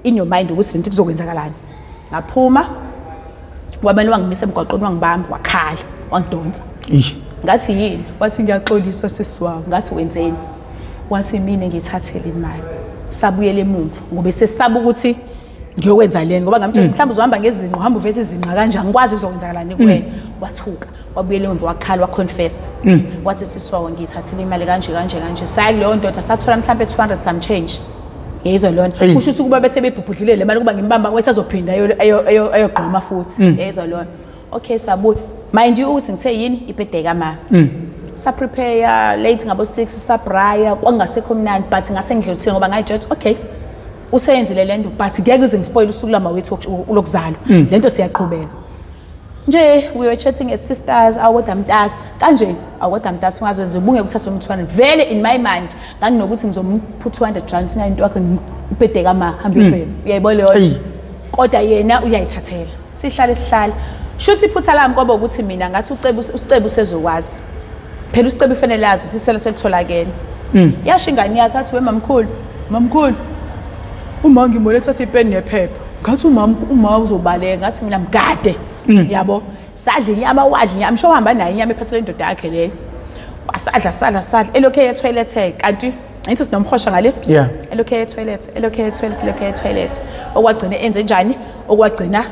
in your mind ukuthi lento kuzokwenzakalani. Ngaphuma wabani wangimisa emgwaqweni wangibamba wakhala wangidonsa. Ngathi yini? Wathi ngiyaxolisa sisi wami. Ngathi wenzeni? Wathi mina ngithathele imali. Sabuyela emumva ngoba sesaba ukuthi ngiyokwenza leni ngoba ngamtshela mhlawumbe uzohamba ngezinqa uhamba uvese izinqa kanje angikwazi kuzokwenzakalani kuwena. Wathuka wabuyela emumva wakhala waconfess. Wathi sisi wawo ngiyithathile imali kanje kanje kanje. Saya kuleyo ndoda sathola mhlawumbe 200 some change. Yayizwa lona. Kusho ukuthi kuba bese bebhubhudlile le mali kuba ngimbamba kwesazophinda ayogqoma futhi. Yayizwa lona. Okay sabuya. Mind you ukuthi ngithe yini ibirthday kama. Sa prepare late ngabo 6 sabraya kwangasekho mnandi but ngase ngidlulisile ngoba ngayitshela ukuthi okay useyenzile lento but ngeke uze ngispoil usuku lama wethu lokuzalwa. Lento siyaqhubeka. Nje we were chatting as sisters awoda mntasi kanje awoda mntasi ungazenza ubunge ukuthatha umthwalo vele in my mind nganginokuthi ngizomupha 200 rand sinayo into yakhe ngibhede kama hamba ibhema uyayibona leyo kodwa yena uyayithathela sihlale sihlale shuthi iphutha lami kwaba ukuthi mina ngathi ucebo usicebo usezokwazi phela usicebo ifanele azi ukuthi iselo selitholakele yasho ingane yakhe athi we mamkhulu mamkhulu uma ngibone ethatha ipeni nephepha ngathi umama uma uzobaleka ngathi mina mgade yabo sadla inyama wadla inyama msho uhamba naye inyama ephathele indoda yakhe leyo wasadla sadla sadla elokhu eya etoilet kanti angithi sinomhosha ngale elokhu eya etoilet elokhu eya etoilet elokhu eya etoilet okwagcina enze njani okwagcina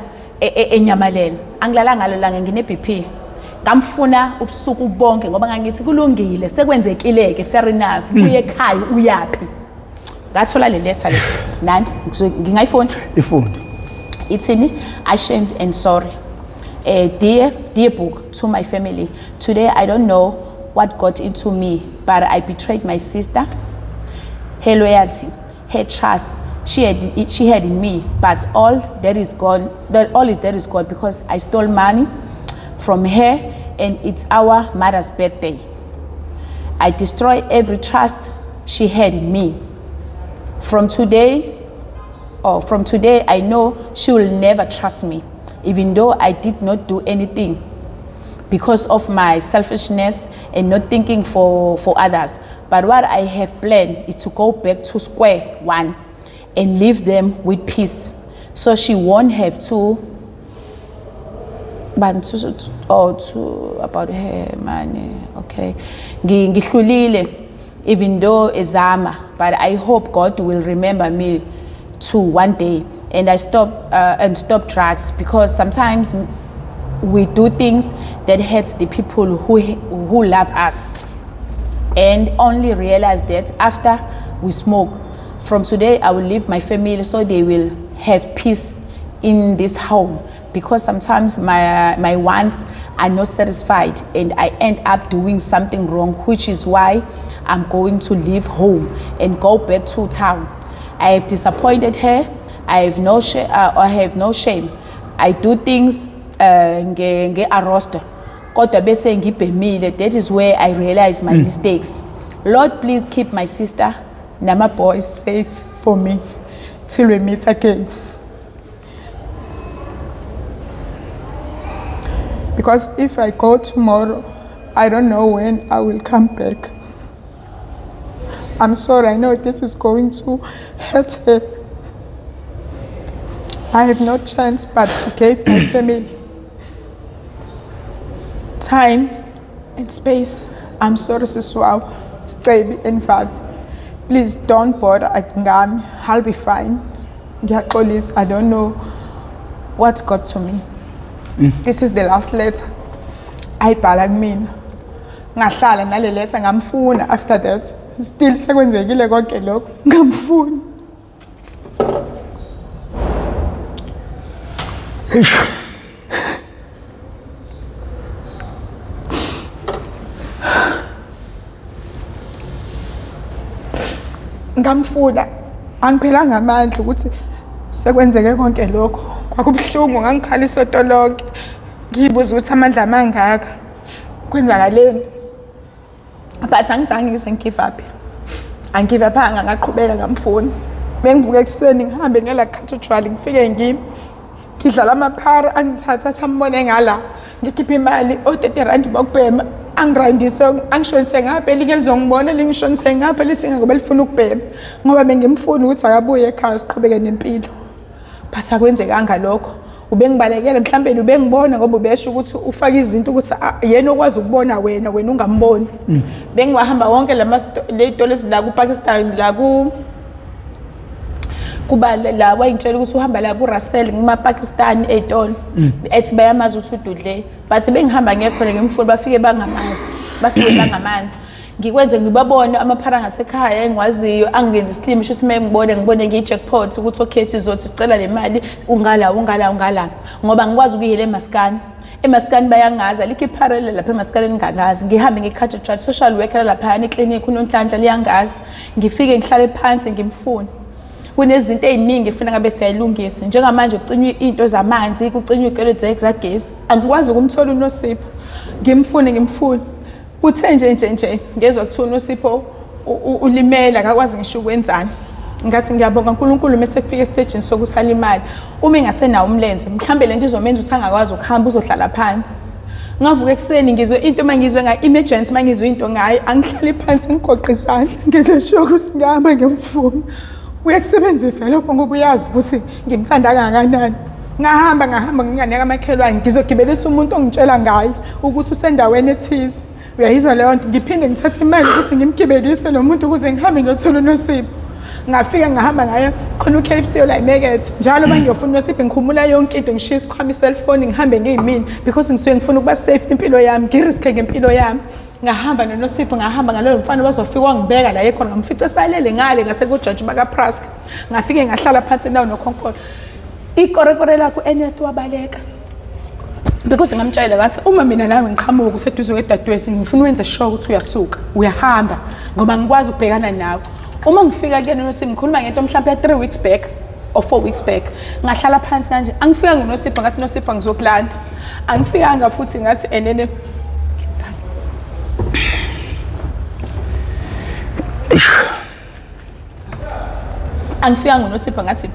enyamalele angilalanga ngalo langa ngine BP ngamfuna ubusuku bonke ngoba ngangithi kulungile sekwenzekile-ke fair enough uye ekhaya uyaphi ngathola le letter le nansi ngingayifunda Ifunde. Ithini ashamed and sorry dear dear book to my family today I don't know what got into me but I betrayed my sister her loyalty her trust she had in me but all that is gone that all is that is gone because I stole money from her and it's our mother's birthday I destroy every trust she had in me from today I know she will never trust me even though I did not do anything because of my selfishness and not thinking for others. But what I have planned is to go back to square one and leave them with peace so she won't have to about her money. Okay, ngihlulile even though ezama, but I hope God will remember me too one day and I stop drugs because sometimes we do things that hurts the people who love us and only realize that after we smoke. From today I will leave my family so they will have peace in this home because sometimes my wants are not satisfied and I end up doing something wrong, which is why I'm going to leave home and go back to town. I have disappointed her. I have no shame. I do things nge-arosto kodwa bese ngibhemile. That is where I realize my mistakes. Lord, please keep my sister nama boys safe for me till we meet again. Because if I go tomorrow, I don't know when I will come back. I'm sorry, I know this is going to hurt her. I have no chance but to give my family time and space. I'm sorry, Siswaw, Stebi and Vav. Please don't bother ngami. I'll be fine. Ngiyaxolisa, I don't know what got to me. This is the last letter. Ayibhala kumina. Ngahlala nale letter ngamfuna after that. Still sekwenzekile konke lokho ngamfuna. Ngamfuna angiphelanga amandla ukuthi sekwenzeke konke lokho. Kwakubuhlungu ngangikhala isonto lonke. Ngiyibuza ukuthi amandla amangaka kwenzakaleni. But angizange ngize ngigive up. Angigive upanga ngaqhubeka ngamfuna. Bengivuka ekuseni ngihambe ngela cathedral ngifike ngimi. Ngidlala amaphara angithatha athi ambone ngala. Ngikhiphe imali o-30 rand bokubhema angirandise angishonise ngapha elinye lizongibona lingishonise ngapha lithi ngoba lifuna ukubhema ngoba bengimfuna ukuthi akabuye ekhaya siqhubeke nempilo. But akwenzekanga lokho. Ubengibalekele mhlawumbe ubengibona ngoba ubesho ukuthi ufaka izinto ukuthi yena okwazi ukubona wena wena ungamboni. Bengiwahamba wonke ley'tolo ezila kuPakistan la ku kuba la wayengitshela ukuthi uhamba la kuRussell kuma-Pakistan ey'tolo ethi bayamazi ukuthi ududle but bengihamba ngekhona ngimfuna bafike bangamazi bafike bangamazi ngikwenze ngibabone amaphara ngasekhaya engiwaziyo angenza isilimi shuthi uma ngibone ngibone ngiyi-jackpot ukuthi okay sizothi sicela le mali ungala ungala ungala ngoba ngikwazi ukuyela emaskani emaskani bayangazi alikho ipharele lapha emaskani engingangazi ngihambe ngiyi-cathedral social worker laphayana eklinikhi unonhlanhla liyangazi ngifike ngihlale phansi ngimfune kunezinto ey'ningi efuna ngabe siyayilungisa njengamanje kucinywa iy'nto zamanzi kucinywa iy'kweletu zagesi angikwazi ukumthola uNosipho ngimfune ngimfune kuthe nje nje nje ngezwa kuthiwa uNosipho ulimele akakwazi ngisho ukwenzani ngathi ngiyabonga uNkulunkulu mese kufika esitejini sokuthi alimale uma engasenawo umlenze mhlambe lento izomenza ukuthi angakwazi ukuhamba uzohlala phansi ngavuka ekuseni ngizwe into uma ngizwe nga-emergency uma ngizwe into ngayo angihlali phansi ngigoqe isandla ngize sure ukuthi ngihamba ngiyomfuna uyakusebenzisa lokho ngoba uyazi ukuthi ngimthanda kangakanani ngahamba ngahamba ngingane kamakhelwane ngizogibelisa umuntu ongitshela ngaye ukuthi usendaweni ethize uyayizwa leyo nto ngiphinde ngithathe imali ukuthi ngimgibelise lo muntu ukuze ngihambe ngiyothola uNosipho ngafika ngahamba ngaye khona u-KFC ola imakethe njalo uma ngiyofuna uNosipho ngikhumula yonke into ngishiye isikhwama i-cellphone ngihambe ngiyimina because ngisuke ngifuna ukuba safe impilo yami ngiriske ngempilo yami ngahamba noNosipho ngahamba ngaloyo mfana wazofika wangibeka la ekhona ngamfica esalele ngale ngasekujaji bakaPrask ngafike ngahlala phansi nawo nokhonkolo ikorekore lakho u-Ernest wabaleka because ngamtshela ngathi uma mina nawe ngiqhamuka useduze kwedadewethu ngifuna wenze sure ukuthi uyasuka uyahamba ngoba ngikwazi ukubhekana nawe uma ngifika kuyena uNosipho ngikhuluma ngento mhlawumbe ya 3 weeks back or 4 weeks back ngahlala phansi kanje angifika ngoNosipho ngathi Nosipho ngizokulanda angifikanga futhi ngathi enene angifikanga uNosipho ngathi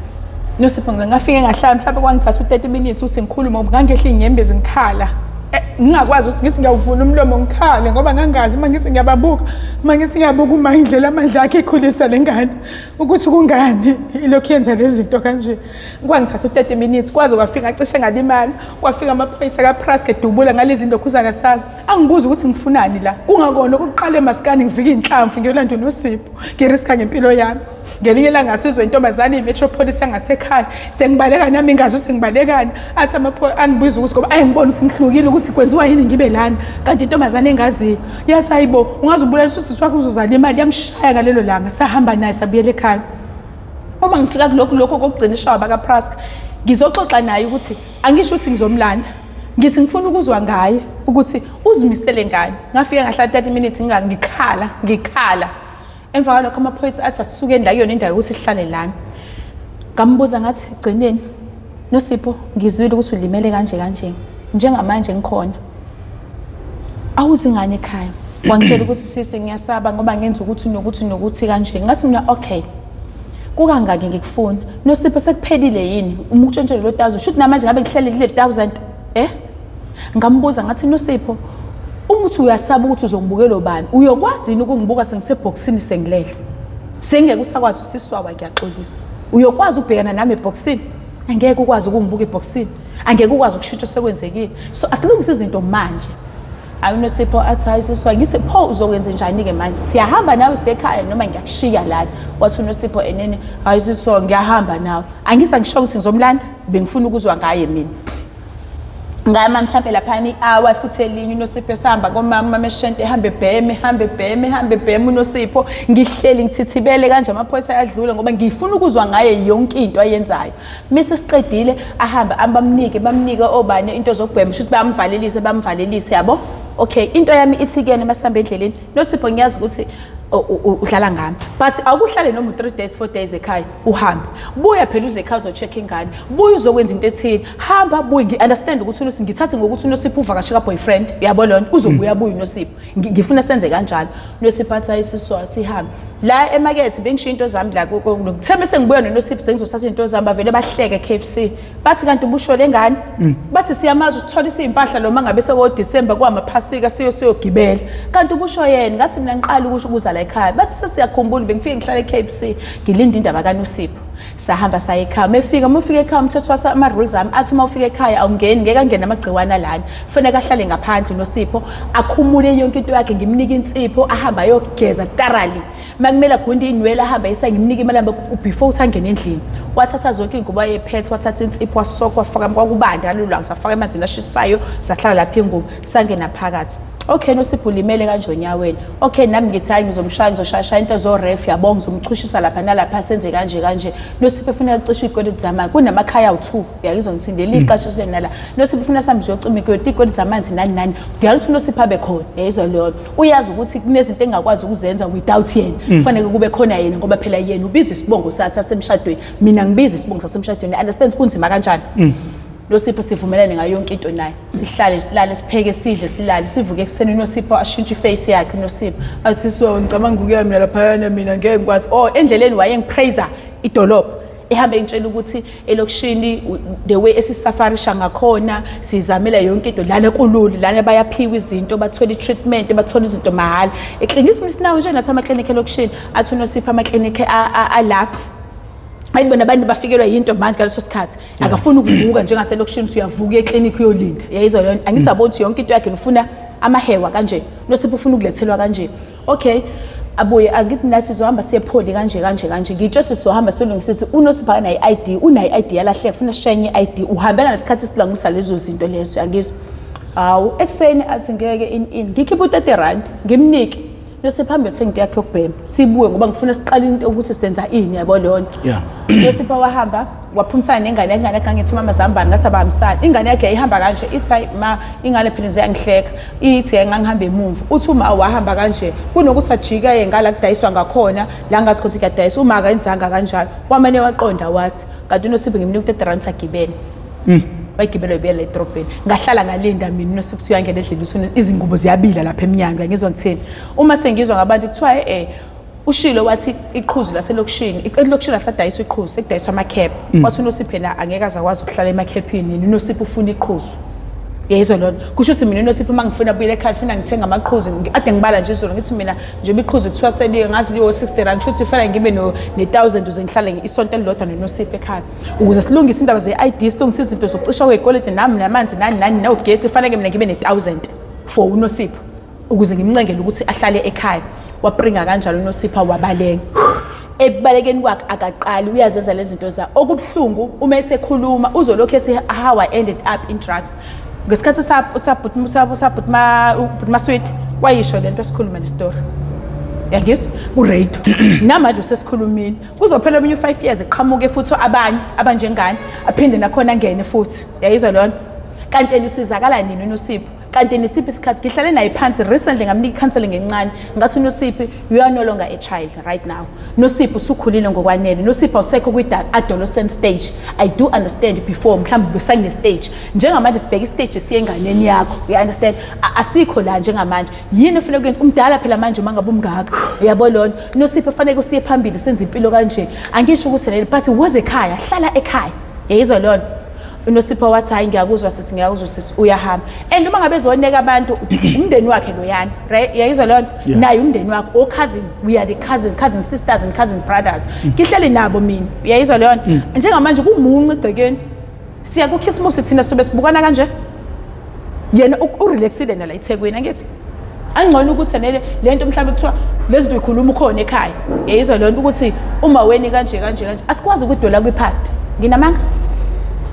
Nosipho ngafike ngahlala mhlawumbe kwangithatha u-30 minutes ukuthi ngikhulume ngoba ngangehla iy'nyembezi ngikhala ngingakwazi ukuthi ngithi ngiyawuvula umlomo ngikhale ngoba ngangazi uma ngithi ngiyababuka uma ngithi ngiyabuka uma indlela amandla akhe ekhulisa le ngane ukuthi kungani ilokhu yenza lezi zinto kanje kwangithatha u-30 minutes kwaze kwafika cishe ngalimala kwafika amaphoyisa kaPrask edubula ngalezi ndokhuzana sami angibuza ukuthi ngifunani la kungakona okokuqala emaskani ngivika iy'nhlamvu ngiyolanda uNosipho ngiriska ngempilo yami ngelinye ilanga sizwe intombazane i-metropolis yangasekhaya sengibaleka nami ngazi ukuthi ngibalekani athi angibiza ukuthi ngoba ayengibona ukuthi ngihlukile ukuthi kwenziwa yini ngibe lana kanti intombazane engaziyo yathi hayibo ungaze ubulala usisi wakho uzozala imali yamshaya ngalelo langa sahamba naye sabuyela ekhaya uma ngifika kulokhu lokho kokugcina ishawa bakaPrask ngizoxoxa naye ukuthi angisho ukuthi ngizomlanda ngithi ngifuna ukuzwa ngaye ukuthi uzimisele ngani ngafika ngahlala 30 minutes ngikhala ngikhala emva kwalokho amaphoyisa athi asisuke la kuyona indawo yokuthi sihlale lana ngambuza ngathi gcineni Nosipho ngizwile ukuthi ulimele kanje kanje njengamanje ngikhona awuzingane ekhaya wangitshela ukuthi sisi ngiyasaba ngoba ngenza ukuthi nokuthi nokuthi kanje ngathi mina okay kukangaki ngikufuna Nosipho sekuphelile yini uma ukutshontshele lo 1000 shuthi namanje ngabe ngihlele kule 1000 eh ngambuza ngathi Nosipho uma uthi uyasaba ukuthi uzongibukela ubani uyokwazi yini ukungibuka sengisebhokisini sengilele sengeke usakwazi usiswawa ngiyaxolisa uyokwazi ukubhekana nami ebhokisini angeke ukwazi ukungibuka ebhokisini angeke ukwazi ukushintsha sekwenzekile so asilungise izinto manje hayi uNosipho athi hayi siswa ngithi pho uzokwenza njani-ke manje siyahamba nawe siyekhaya noma ngiyakushiya lana wathi uNosipho enene hayi siswa ngiyahamba nawe angisa ngisho ukuthi ngizomlanda bengifuna ukuzwa ngaye mina ngama mhlampe laphana i-hour futhi elinye uNosipho esihamba komama mameshente ehambe ebheme ehambe ebheme ehambe ebheme uNosipho ngihleli ngithithibele kanje amaphoyisa ayadlula ngoba ngifuna ukuzwa ngaye yonke into ayenzayo mise siqedile ahambe bamnike bamnike obani into zokubhema shuthi bayamvalelise bamvalelise yabo okay into yami ithi kuyena masihamba endleleni Nosipho ngiyazi ukuthi Udlala ngami, but awukuhlale noma u-3 days, 4 days ekhaya, uhambe. Buya phela uze ekhaya uzo-check ingane, buya uzokwenza into ethile, hamba buye. Ngi-understand ukuthi uNosipho, ngithathe ngokuthi uNosipho uvakashe ka-boyfriend, uyabo lona, uzobuya buye uNosipho. Ngifuna senze kanjalo. UNosipho athi, "Hayi siswa, sihambe la emakethe." Bengishiya into zami la, ngithe mese ngibuya noNosipho, sengizothatha into zami, bavele bahleke KFC, bathi, "Kanti ubusho le ngane?" Bathi, "Siyamazi, usitholisa iy'mpahla lo mangabe seko-Disemba kwamaphasika, siyogibela, kanti ubusho yena." Ngathi, "Mina ngiqala ukusho ukuza la ekhaya." Bathi, "Sesiyakhumbula." Bengifike ngihlala e-KFC, ngilinda indaba kaNosipho. Sahamba saya ekhaya. Mefika, uma ufika ekhaya, umthetho wase ama-rules ami athi uma ufika ekhaya awungeni, ngeke angene amagciwane alana, kufanele ahlale ngaphandle uNosipho, akhumule yonke into yakhe, ngimnike insipho, ahambe ayogeza thoroughly. Uma kumele agunde iy'nwele, ahambe ayisa, ngimnike imali ahambe before ukuthi angene endlini. Wathatha zonke iy'ngubo ayephethe, wathatha insipho, wasokha, wafaka, kwakubanda ngalolo langa, safaka emanzini ashisayo, sahlala lapha ingubo, sangena phakathi. Okay, Nosipho ulimele kanje onyaweni. Okay, nami ngithi, hayi, ngizomshaya, ngizoshayashaya into zo-ref, yabo, ngizomchushisa lapha nalapha, senze kanje kanje. Nosipho efuna kucisha iy'kweletu zamanzi, kunamakhaya awu-2, uyangizwa ngithini, leli liqashiswe nala. Nosipho ufuna sihambe siyocima iy'kweletu zamanzi, nani nani. Kudala ukuthi uNosipho abe khona, yayizwa leyo. Uyazi ukuthi kunezinto engingakwazi ukuzenza without yena, kufanele kube khona yena, ngoba phela yena ubiza isibongo sasemshadweni, mina ngibiza isibongo sasemshadweni. Understand kunzima kanjani? Nosipho sivumelane ngayo yonke into naye, sihlale, silale, sipheke, sidle, silale, sivuke ekuseni, uNosipho ashintshe iface yakhe. UNosipho athi, "So ngicabanga ukuya mina laphayana, mina ngeke ngikwazi." Oh, endleleni wayengipraise idolobha, ehambe engitshela ukuthi elokishini the way esisafarisha ngakhona, sizamela yonke into lana, kulula lana, bayaphiwa izinto, bathola i-treatment, bathola izinto mahhala eklinikhi. Sinawo nje nathi amaklinikhi elokishini. Athi uNosipho amaklinikhi alapha, ayibona abantu bafikelwa yinto manje ngaleso sikhathi, akafuni ukuvuka njengaselokishini ukuthi uyavuka uye eklinikhi uyolinda, yayizwa leyo nto. Angisaboni ukuthi yonke into yakhe ufuna amahewa kanje, Nosipho ufuna ukulethelwa kanje. Okay, abuye angithi nasi sizohamba siye epholi kanje kanje kanje, ngitsho ukuthi sizohamba siyolungisa ukuthi uNosipho akanayo i-ID, unayo i-ID yalahleka, ufuna sishenye i-ID, uhambe ngalesikhathi silungisa lezo zinto lezo, yangizwa. Hawu, ekuseni athi ngeke in in ngikhiphe u-R30 ngimnike, Nosipho hambe uyothenga into yakhe yokubhema, sibuye, ngoba ngifuna siqale into ukuthi senza ini, yabo leyo nto. Nosipho wahamba waphumisana nengane yakhe. Ingane yakhe, angithi mama zihambani, ngathi abahambisani. Ingane yakhe yayihamba kanje, ithi, "Hayi ma, ingane phela ziyangihleka." Ithi, "Ngangihamba emuva." Uthi uma wahamba kanje, kunokuthi ajike aye ngala kudayiswa ngakhona, la ngathi ukuthi kuyadayiswa, uma akenzanga kanjalo, wamane waqonda, wathi kanti uNosipho ngimnika u-R30 agibele, wayigibela, wayibuyela edrobheni. Ngahlala ngalinda mina, uNosipho uthi uyangena endlini, uthi izingubo ziyabila lapha emnyango. Ngizwa ngithini uma sengizwa ngabantu kuthiwa ushilo wathi iqhuzu laselokishini, elokishini asadayiswa iqhuzu, sekudayiswa amakhephu. Wathi uNosipho yena angeke aze akwazi ukuhlala emakhephini, yena uNosipho ufuna iqhuzu, yayizwa lona. Kusho ukuthi mina uNosipho uma ngifuna abuyele ekhaya, funa ngithenga amaqhuzu. Ade ngibala nje izolo, ngithi mina njengoba iqhuzu kuthiwa seliye ngazi liwo R60, kusho ukuthi kufanele ngibe ne-1000 ukuze ngihlale isonto elilodwa noNosipho ekhaya, ukuze silungise indaba ze-ID, silungise izinto zokucisha kwey'kweleti nami, namanzi, nani nani, nogesi. Kufanele mina ngibe ne-1000 for uNosipho ukuze ngimncengele ukuthi ahlale ekhaya. Wapringa kanjalo uNosipho, wabaleka. Ekubalekeni kwakhe akaqali, uyazenza lezi zinto za. Okubuhlungu, uma esekhuluma uzolokhu ethi, "How I ended up in drugs." Ngesikhathi sabhuti Maswidi wayisho lento, esikhuluma le story, yangizwa ku-radio, namanje usesikhulumile. Kuzophela omunye u-5 years, eqhamuke futhi abanye abanjengane, aphinde nakhona angene futhi, yayizwa lona. Kanti yena usizakala nini uNosipho? Kanti nisiphi isikhathi? Ngihlale naye phansi recently, ngamnika i-counseling encane, ngathi, "Nosipho, you are no longer a child right now. Nosipho, usukhulile ngokwanele. Nosipho, awusekho kwi-adolescent stage. I do understand before mhlawumbe besakune-stage, njengamanje sibheka istage esiyenganeni yakho, you understand? Asikho la njengamanje. Yini ofanele kuyenza? Umdala phela manje, uma ngabe umngaka, uyabo lona. Nosipho, fanele usiye phambili, senze impilo kanje. Angisho ukuthi leli, but woze ekhaya, hlala ekhaya," yayizwa lona. UNosipho wathi, "Hayi, ngiyakuzwa sisi, ngiyakuzwa sisi." Uyahamba, and uma ngabe ezoneka abantu, umndeni wakhe loyana, right, yayizwa leyo nto. Naye umndeni wakhe, o-cousin, we are the cousin, cousin sisters and cousin brothers, ngihleli nabo mina, uyayizwa leyo nto. Njengamanje kumuncu egcekeni, siya kukhisimusi thina sobe sibukana kanje, yena urelaxile nala eThekwini. Angithi angcono ukuthi nele lento mhlawumbe kuthiwa lezi zinto uyikhuluma ukhona ekhaya, yayizwa leyo nto, ukuthi uma weni kanje kanje kanje. Asikwazi ukudwela kwi-past, nginamanga?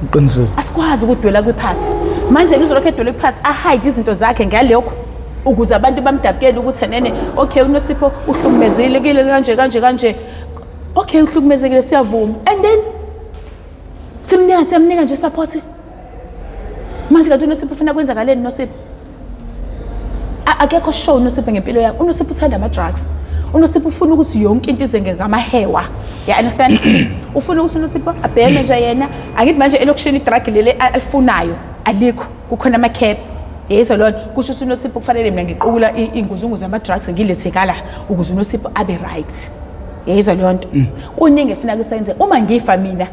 Uqinisile. Asikwazi ukudwela kwi-past. Manje lizolokhu edwele kwi-past, ahide izinto zakhe ngalokho ukuze abantu bamdabukele ukuthi nene, okay, uNosipho uhlukumezile kile kanje kanje kanje. Okay, uhlukumezekile, siyavuma, and then simnika, siyamnika nje support. Manje kanti uNosipho ufuna kwenzakaleni? Nosipho akekho sure uNosipho ngempilo yakhe. UNosipho uthanda ama-drugs. UNosipho ufuna ukuthi yonke into ize ngamahewa. Ya understand? Ufuna ukuthi uNosipho abheme nje yena. Angithi manje elokishini idrug leli alifunayo alikho. Kukhona ama cap. Yezwa lona kusho ukuthi uNosipho kufanele mina ngiqukula inguzunguzu yama drugs ngilethe kala ukuze uNosipho abe right. Yezwa leyo nto. Kuningi efuna kusenze uma ngifa mina.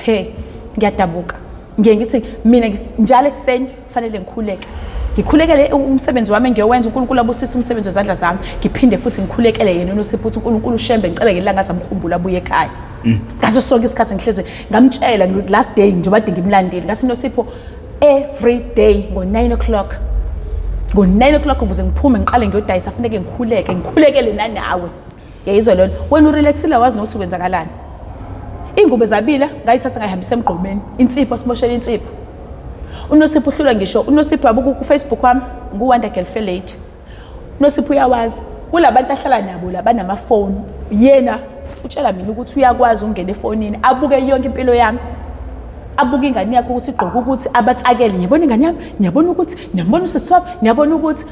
He ngiyadabuka. Ngiye ngithi mina njalo ekuseni fanele ngikhuleke. Ngikhulekele umsebenzi wami engiyowenza, uNkulunkulu abusise umsebenzi wezandla zami. Ngiphinde futhi ngikhulekele yena uNosipho ukuthi uNkulunkulu ushembe ngicela ngelanga azamkhumbula abuye ekhaya. Ngaso sonke isikhathi ngihlezi ngamtshela last day njengoba kade ngimlandile ngathi Nosipho every day ngo-9 o'clock ngo-9 o'clock ukuze ngiphume ngiqale ngiyodayisa funeke ngikhuleke ngikhulekele nanawe. Yayizwa lona wena urelaxile wazi nokuthi kwenzakalani. Iy'ngubo zabila ngayithatha ngayihambisa emgqomeni, insipho simoshela insipho. UNosipho uhlulwa ngisho uNosipho yabo ku-Facebook wami ngu-Wonder Girl Fair Lady. UNosipho uyawazi kulabantu ahlala nabo labanamafoni yena utshela mina ukuthi uyakwazi ukungena efonini abuke yonke impilo yami, abuke ingane yakhe ukuthi igqoke ukuthi abatsakele, ngiyabona ingane yami, ngiyabona ukuthi ngiyambona usisi wami, ngiyabona ukuthi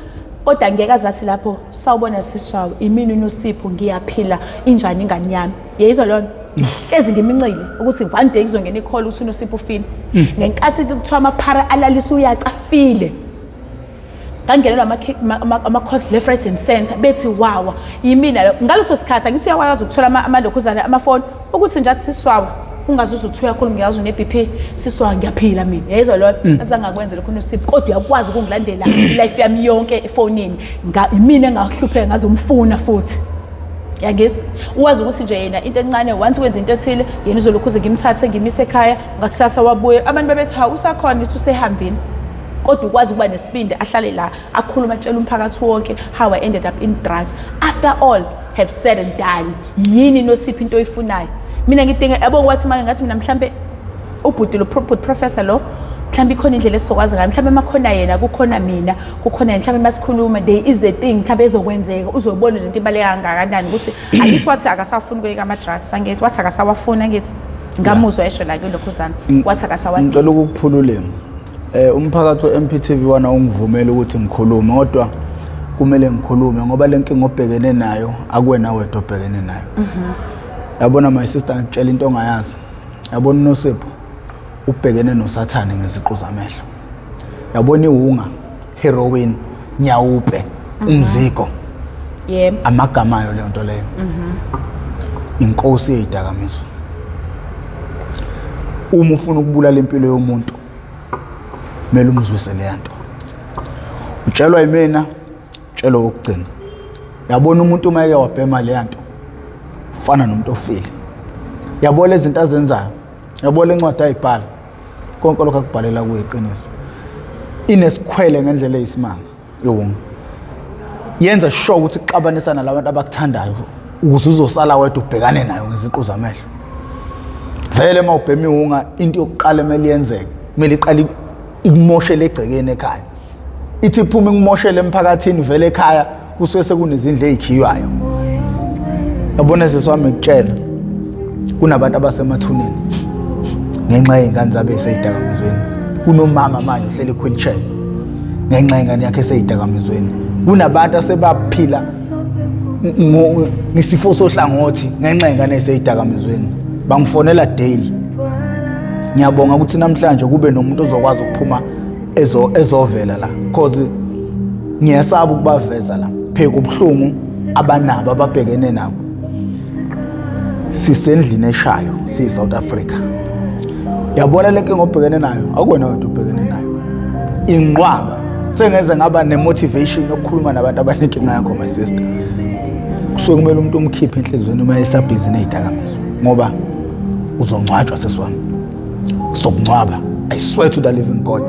kodwa ngeke azathi lapho sawubona sisi wami, imini uNosipho ngiyaphila, injani ingane yami. Yeyizwa lona hlezi ngimincile ukuthi one day kuzongena ikholo ukuthi uNosipho ufile. Ngenkathi kuthiwa amaphara alalisa uyaca afile, ngangenelwa ama-calls left right and center bethi wawa yimina lo. Ngaleso sikhathi angithi uyakwazi ukuthola amalokhuzana amafoni ukuthi nje athi siswawa ungazuze uthi uyakhuluma ngiyazi une-B P siswawa ngiyaphila mina. Yayizwa loyo azange akwenze lokho uNosipho, kodwa uyakwazi ukungilandela ilife yami yonke efonini. Imina engahlupheka ngazomfuna futhi. Yangizwa? Uwazi ukuthi nje yena into encane once wenza into ethile yena uzolokhu uze ngimthathe ngimise ekhaya ngakusasa wabuye. Abantu bebethi hawu usakhona ithi usehambile. Kodwa ukwazi ukuba nesibindi ahlale la akhuluma atshela umphakathi wonke how I ended up in drugs. After all have said and done, yini Nosipho into oyifunayo? Mina ngidinga yabo wathi manje ngathi mina mhlambe ubhuti lo professor lo mhlambe ikhona indlela esizokwazi ngayo, mhlambe makhona yena kukhona mina kukhona yena, mhlambe masikhuluma there is the thing mhlambe ezokwenzeka uzobona lento ibaleka kangakanani ukuthi angithi wathi akasafuni ukuyeka ama drugs, angithi wathi akasawafuni, angithi ngamuzwa esho la kulokhuzana wathi akasawadingi. Ngicela ukukuphulula umphakathi we-MPTV wana ungivumela ukuthi ngikhulume, kodwa kumele ngikhulume ngoba le nkinga obhekene nayo akuwena wedwa obhekene nayo. Yabona my sister, ngikutshela into ongayazi. Yabona uNosipho ubhekene noSathane ngeziqu zamehlo. Yabona iwunga, heroin, nyawupe, umziko. Yebo. Amagama ayo leyo nto leyo. Inkosi yezidakamizwa. Uma ufuna ukubulala impilo yomuntu kumele umzwise leya nto. Utshelwa yimina, utshelwa wokugcina. Yabona umuntu uma eke wabhema leya nto ufana nomuntu ofile. Yabona lezi zinto azenzayo, yabona lencwadi ayibhala, konke lokho akubhalela kuyiqiniso. Inesikhwele ngendlela eyisimanga iwunga. Yenza sure ukuthi kuxabanisana labantu abakuthandayo ukuze uzosala wedwa ubhekane nayo ngeziqu zamehlo. Vele uma ubhema iwunga into yokuqala emele yenzeke, kumele iqale ikumoshele egcekeni ekhaya. Ithi iphuma ikumoshele emphakathini, vele ekhaya kusuke sekunezindlu ezikhiywayo. Yabona sisi wami ngikutshela, kunabantu abasemathuneni ngenxa yey'ngane zabo ey'seyidakamizweni. Kunomama manje ohleli e-wheelchair ngenxa yengane yakhe eseyidakamizweni. Kunabantu asebaphila ngesifo sohlangothi ngenxa yengane eseyidakamizweni. Bangifonela daily. Ngiyabonga ukuthi namhlanje kube nomuntu ozokwazi ukuphuma ezovela la, cause ngiyasaba ukubaveza la. Pheka ubuhlungu abanabo ababhekene nabo. Sisendlini eshayo siyi South Africa. Yabona le nkinga obhekene nayo, akuwena wedwa obhekene nayo. Inqwaba sengeze ngaba ne-motivation yokukhuluma nabantu abanenkinga yakho my sister. Kusuke kumele umuntu umkhiphe enhliziyweni uma esabhizi nezidakamizwa, ngoba uzongcwatshwa sisi wami. Sokungcwaba, I swear to the living God.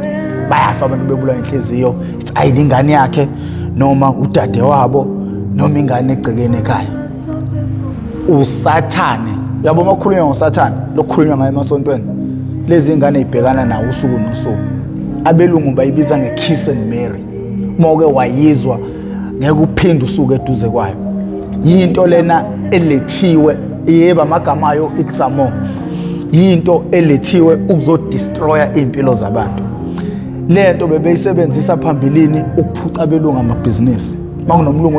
Bayafa abantu bebulawa inhliziyo, it's either ingane yakhe noma udade wabo noma ingane egcekeni ekhaya. Usathane, yabo uma kukhulunywa ngosathane, lokukhulunywa ngayo emasontweni, lezi ingane ibhekana nawo usuku nosuku. Abelungu bayibiza nge-kiss and marry. Uma uke wayizwa ngeke uphinde usuke eduze kwayo. Yinto lena elethiwe, yebo amagama ayo it's some more. Yinto elethiwe ukuzodestroya iy'mpilo zabantu. Le nto bebeyisebenzisa phambilini ukuphuca abelungu amabhizinisi. Uma kunomlungu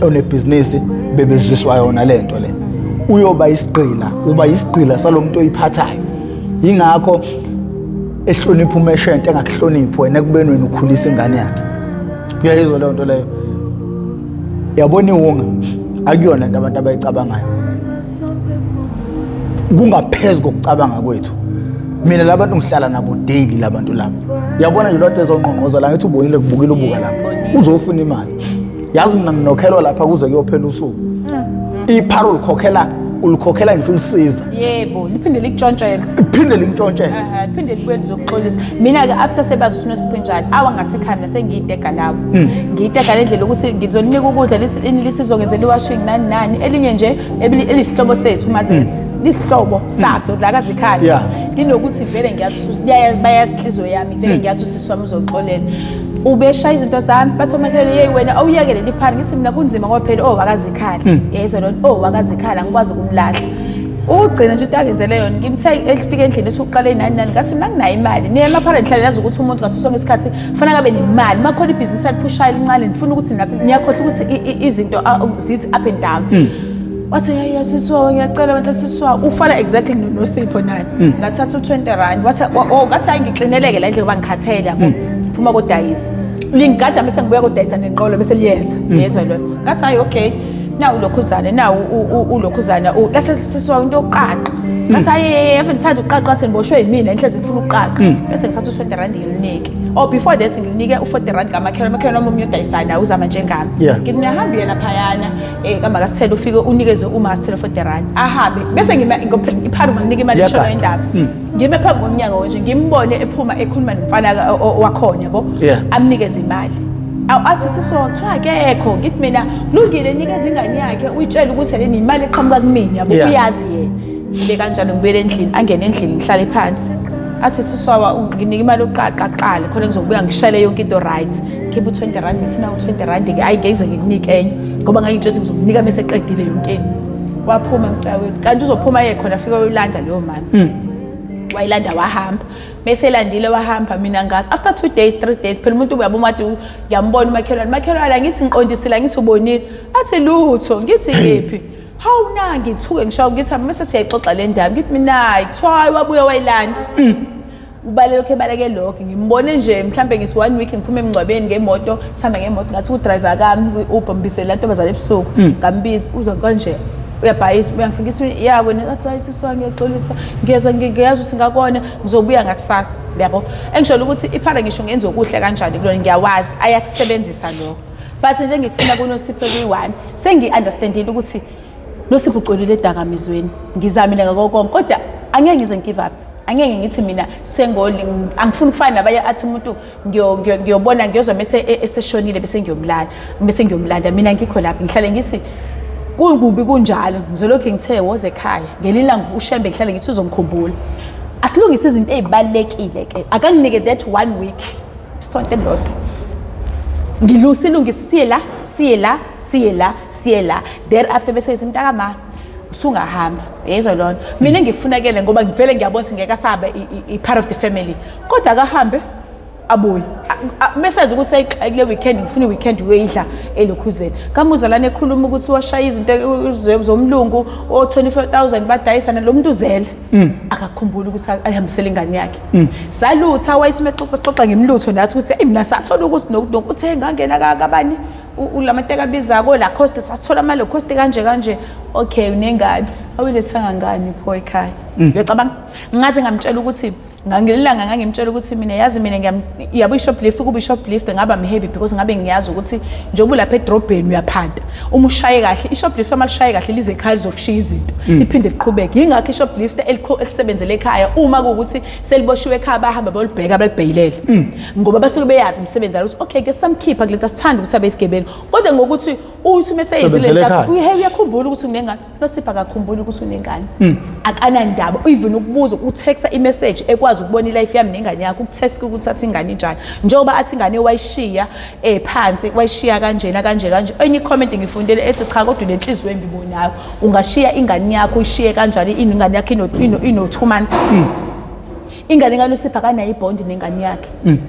onebhizinisi Bebezwiswa yona lento le. Uyoba isigqila, uba isigqila salomuntu oyiphathayo. Yingakho ehlonipha umeshente engakuhloniphi wena ekubeni wena ukhulisa ingane yakhe. Uyayizwa leyo nto leyo? Yabona iwunga akuyona into abantu abayicabangayo. Kungaphezu kokucabanga kwethu. Mina labantu ngihlala nabo daily labantu laba. Yabona nje lwade ezongqongqoza la ngithi ubonile kubukile ubuka lapha. Uzofuna imali. Yazi mina nginokhelwa lapha kuze kuyophela usuku. Ipharo ulikhokhela ulikhokhela ngisho ulisiza. Yebo, liphinde likutshontshele. Liphinde likutshontshele. Ehhe, liphinde libuye lizokuxolisa. Mina-ke after sebazi ukuthi uNosipho njani, awa ngasekhaya mina sengiyitega lawo. Ngiyitega le ndlela ukuthi ngizoninika ukudla lithi ini lisizongenzela iwashing nani nani. Elinye nje elisihlobo sethu mazethu. Lisihlobo sathu la kazikhali. Linokuthi vele ngiyathi bayazi inhliziyo yami, vele ngiyathi usisi wami uzoxolela. Ubeshaya izinto zami bathi omakhelwane yeyi wena awuyeke leli phara ngithi mina kunzima ngoba phela oh wakazikhali. Yayizwa lona oh wakazikhali angikwazi ukumlahla. Ukugcina nje into angenzele yona ngimthe efika endlini esuqale nani nani ngathi mina nginayo imali niye emaphara nihlale nazi ukuthi umuntu ngaso sonke isikhathi kufanele abe nemali uma khona ibhizinisi aliphushayo elincane nifuna ukuthi niyakhohlwa ukuthi izinto zithi up and down. Wathi hey sisi wawo ngiyacela abantu sisi wawo ufana exactly noSipho naye. Ngathatha u20 rand wathi oh ngathi hayi ngixineleke la endlini ngoba ngikhathele yabo. Phuma kodayisa. Lingigada bese ngibuya kodayisa nenqolo bese liyeza. Yezwa lona. Ngathi hayi okay. Nawu lokhuzana nawu ulokhuzana lase sisi wawo into yokuqaqa. Ngathi hayi ave ngithanda ukuqaqa ngathi ngiboshwe yimina inhlezi ngifuna ukuqaqa. Bese ngithatha u20 rand ngilinike. Oh before that ngilinike u40 rand kamakhelwane umakhelwane wami omunye odayisana naye uzama njengami. Ngithi ngiyahamba uye laphayana kaMakasithele ufike unikeze uMakasithele 40 rand ahambe bese ngima iphara nginika imali eshoyo indaba. Ngime phambi komnyango nje ngimbone ephuma ekhuluma nomfana wakhona yabo amnikeze imali. Awu athi sisi kuthiwa akekho ngithi mina kulungile nikeza ingane yakhe uyitshele ukuthi le imali eqhamuka kumina yabo uyazi yena. Ngibe kanjalo ngibuyele endlini angene endlini ngihlale phansi. Athi sisi wawa nginika imali yokuqaqa kuqala khona ngizobuya ngishayele yonke into right. Khipha u20 rand ngithi na u20 rand ke hayi ngeke ngize ngikunike enye ngoba ngangitshela ukuthi ngizomnika mase eqedile yonke into. Waphuma mcawethu kanti uzophuma yeye khona afike uyolanda leyo mali. Wayilanda wahamba. Bese elandile wahamba mina ngazi after 2 days 3 days phela umuntu uyabona umuntu ngiyambona umakhelwane umakhelwane ngithi ngiqondisile ngithi ubonile athi lutho ngithi kephi hawu na ngithuke ngishawa ngithi mase siyayixoxa le ndaba ngithi mina hayi kuthiwa hayi wabuya wayilanda. Ubale lokho ebaleke lokho ngimbone nje mhlambe ngisi 1 week ngiphume emngcwabeni ngemoto sihamba ngemoto ngathi ku driver kami kwi Uber mbizela la ntombazane ebusuku ngambiza uza kanje uyabhayisa uyangifikisa ya wena athi hayi sisi wami ngiyaxolisa ngiyeza ngiyazi ukuthi ngakona ngizobuya ngakusasa yabo engisholo ukuthi iphara ngisho ngenza okuhle kanjani kulona ngiyawazi ayakusebenzisa lokho but nje ngikufuna kuNosipho kuyi-1 sengi-understandile ukuthi Nosipho ucolile edakamizweni ngizamile ngako konke kodwa angeke ngize ngigive up angeke ngithi mina sengoli angifuni ukufana nabanye athi umuntu ngiyobona ngiyozwa mese eseshonile bese ngiyomlala bese ngiyomlanda mina ngikho lapho ngihlale ngithi kukubi kunjalo ngizolokhu ngithe woze ekhaya ngelinye ilanga ushembe ngihlale ngithi uzongikhumbula asilungise izinto ezibalekile ke akanginike that 1 week isonto elilodwa ngilusilungise siye la siye la siye la siye la thereafter bese ithi mntakama usungahamba yezwa lona mina ngikufunakele ngoba ngivele ngiyabona ukuthi ngeke asabe i-part of the family kodwa akahambe abuye mese ukuthi kule weekend ngifuna i-weekend uyoyidla elokhuzeni kamuzwa lana ekhuluma ukuthi washaya izinto zomlungu o-24000 badayisa nalo muntu uzele akakhumbuli ukuthi ayihambisele ingane yakhe. Salutha wayethi uma exoxa ngemilutho nathi ukuthi eyi mina sathola ukuthi nokuthi ngangena kabani ulamateka abizako la cost sathola ama cost kanje kanje okay unengane awuyilethanga ngani pho ekhaya. Uyacabanga ngaze ngamtshela ukuthi ngangelilanga ngangimtshela ukuthi mina yazi mina yabo i-shoplift kuba i-shoplift ngaba mhappy because ngabe ngiyazi ukuthi njengoba ulapha edrobheni uyaphanta uma ushaye kahle i-shoplift uma lishaye kahle lize ekhaya lizofishiya izinto liphinde liqhubeke yingakho i-shoplift elisebenzele ekhaya uma kuwukuthi seliboshiwe ekhaya bahamba bayolibheka balibheyilele ngoba basuke beyazi imisebenzi yalo ukuthi okay ke samkhipha kulento asithanda ukuthi abe isigebengu kodwa ngokuthi uthi uma eseyenzile lento uyakhumbula ukuthi unengane Nosipho akakhumbuli ukuthi unengane. Akanandaba even ukubuza ukutext imessage ekwazi ukubona ilife yami nengane yakhe ukutext ukuthi athi ingane injani. Njengoba athi ingane wayishiya phansi wayishiya kanjena kanje kanje. Enye comment ngifundele ethi cha kodwa unenhliziyo embi bonayo. Ungashiya ingane yakho uyishiye kanjani ingane yakho ino 2 months. Ingane kaNosipho akanayo ibhondi nengane yakhe.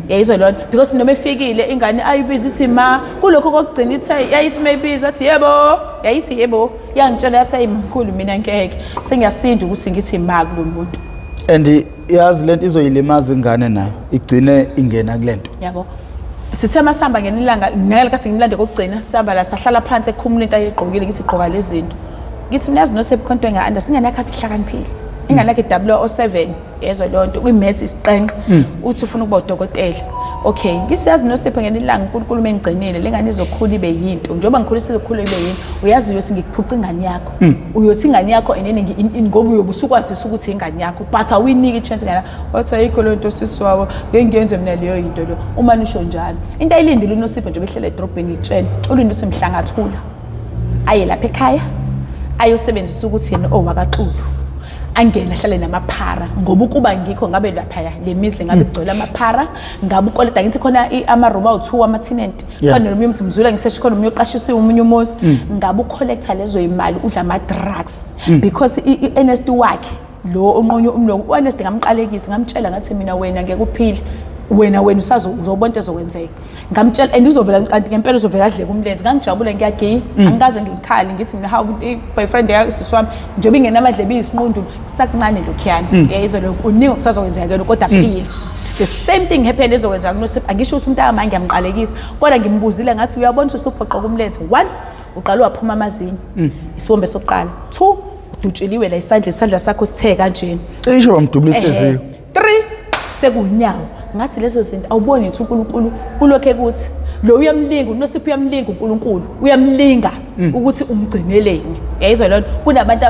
Yayizwa lona because noma efikile ingane ayibiza ithi ma kulokho kokugcina ithe yayithi mayibiza athi yebo, yayithi yebo, yangitshela yathi ayi mkhulu mina ngeke sengiyasinda ukuthi ngithi ma kulo muntu. And yazi lento izoyilimaza ingane nayo igcine ingena kulento. Yabo. Sithe masihamba ngelinye ilanga ngalikathi ngimlande kokugcina sihamba la sahlala phansi ekhumula into ayigqokile ngithi gqoka lezi zinto. Ngithi mina yazi Nosipho khona into enga-understand ingane yakhe ihlakaniphile. Ingane yakhe 007 yezwa leyo nto kwi-maths isiqenqe uthi ufuna ukuba udokotela. Okay, ngithi yazi Nosipho ngelinye ilanga uNkulunkulu uma engigcinile le ngane izokhula ibe yinto. Njengoba ngikhulisa izokhula ibe yinto. Uyazi uyothi ngikuphuca ingane yakho. Uyothi ingane yakho enene ngoba uyobe usukwazisa ukuthi ingane yakho but awuyiniki i-chance ingane. Wathi ayikho leyo nto sisi wabo ngeke ngiyenze mina leyo yinto leyo. Uma nisho njalo. Into ayilindile uNosipho nje behlele edrobheni itshela. Ulinde ukuthi mhla ngathula. Aye lapha ekhaya ayosebenzisa ukuthi yena owakaXulu. Angene ahlale namaphara ngoba ukuba ngikho ngabe laphaya le mizi ngabe igcwele amaphara ngabe ukoleta ngithi khona ama-room awu-2 ama-tenant khona nomunye umuzi mzula ngisesho khona omunye oqashisiwe omunye umuzi ngabe ucollector lezo imali udla ama-drugs because i-Ernest wakhe lo onqonywe umlomo u-Ernest ngamqalekisa ngamtshela ngathi mina wena ngeke uphile wena wena usazo uzobona into ezokwenzeka ngamtshela and uzovela kanti ngempela uzovela adleke umlenze ngangijabule ngiyagiya angikaze ngikhale ngithi mina hawu i-boyfriend yasisi wami njengoba ingenamadlebe iyisinqundu kusakuncane lokhuyana yayizwa lokho kuningi okusazokwenzeka kuyona kodwa phila the same thing happened ezokwenzeka kuNosipho angisho ukuthi umntaka manje ngiyamqalekisa kodwa ngimbuzile ngathi uyabona ukuthi usuphoqa kumlenze one uqala waphuma amazinyo isiwombe sokuqala two udutshiliwe la isandla isandla sakho sithe kanjena Cishe bamdubula inhliziyo. 3 sekunyawo ngathi lezo zinto awuboni ukuthi uNkulunkulu ulokhe kuthi lo uyamlinga uNosipho uyamlinga uNkulunkulu uyamlinga ukuthi umgcineleni yayizwa lona kunabantu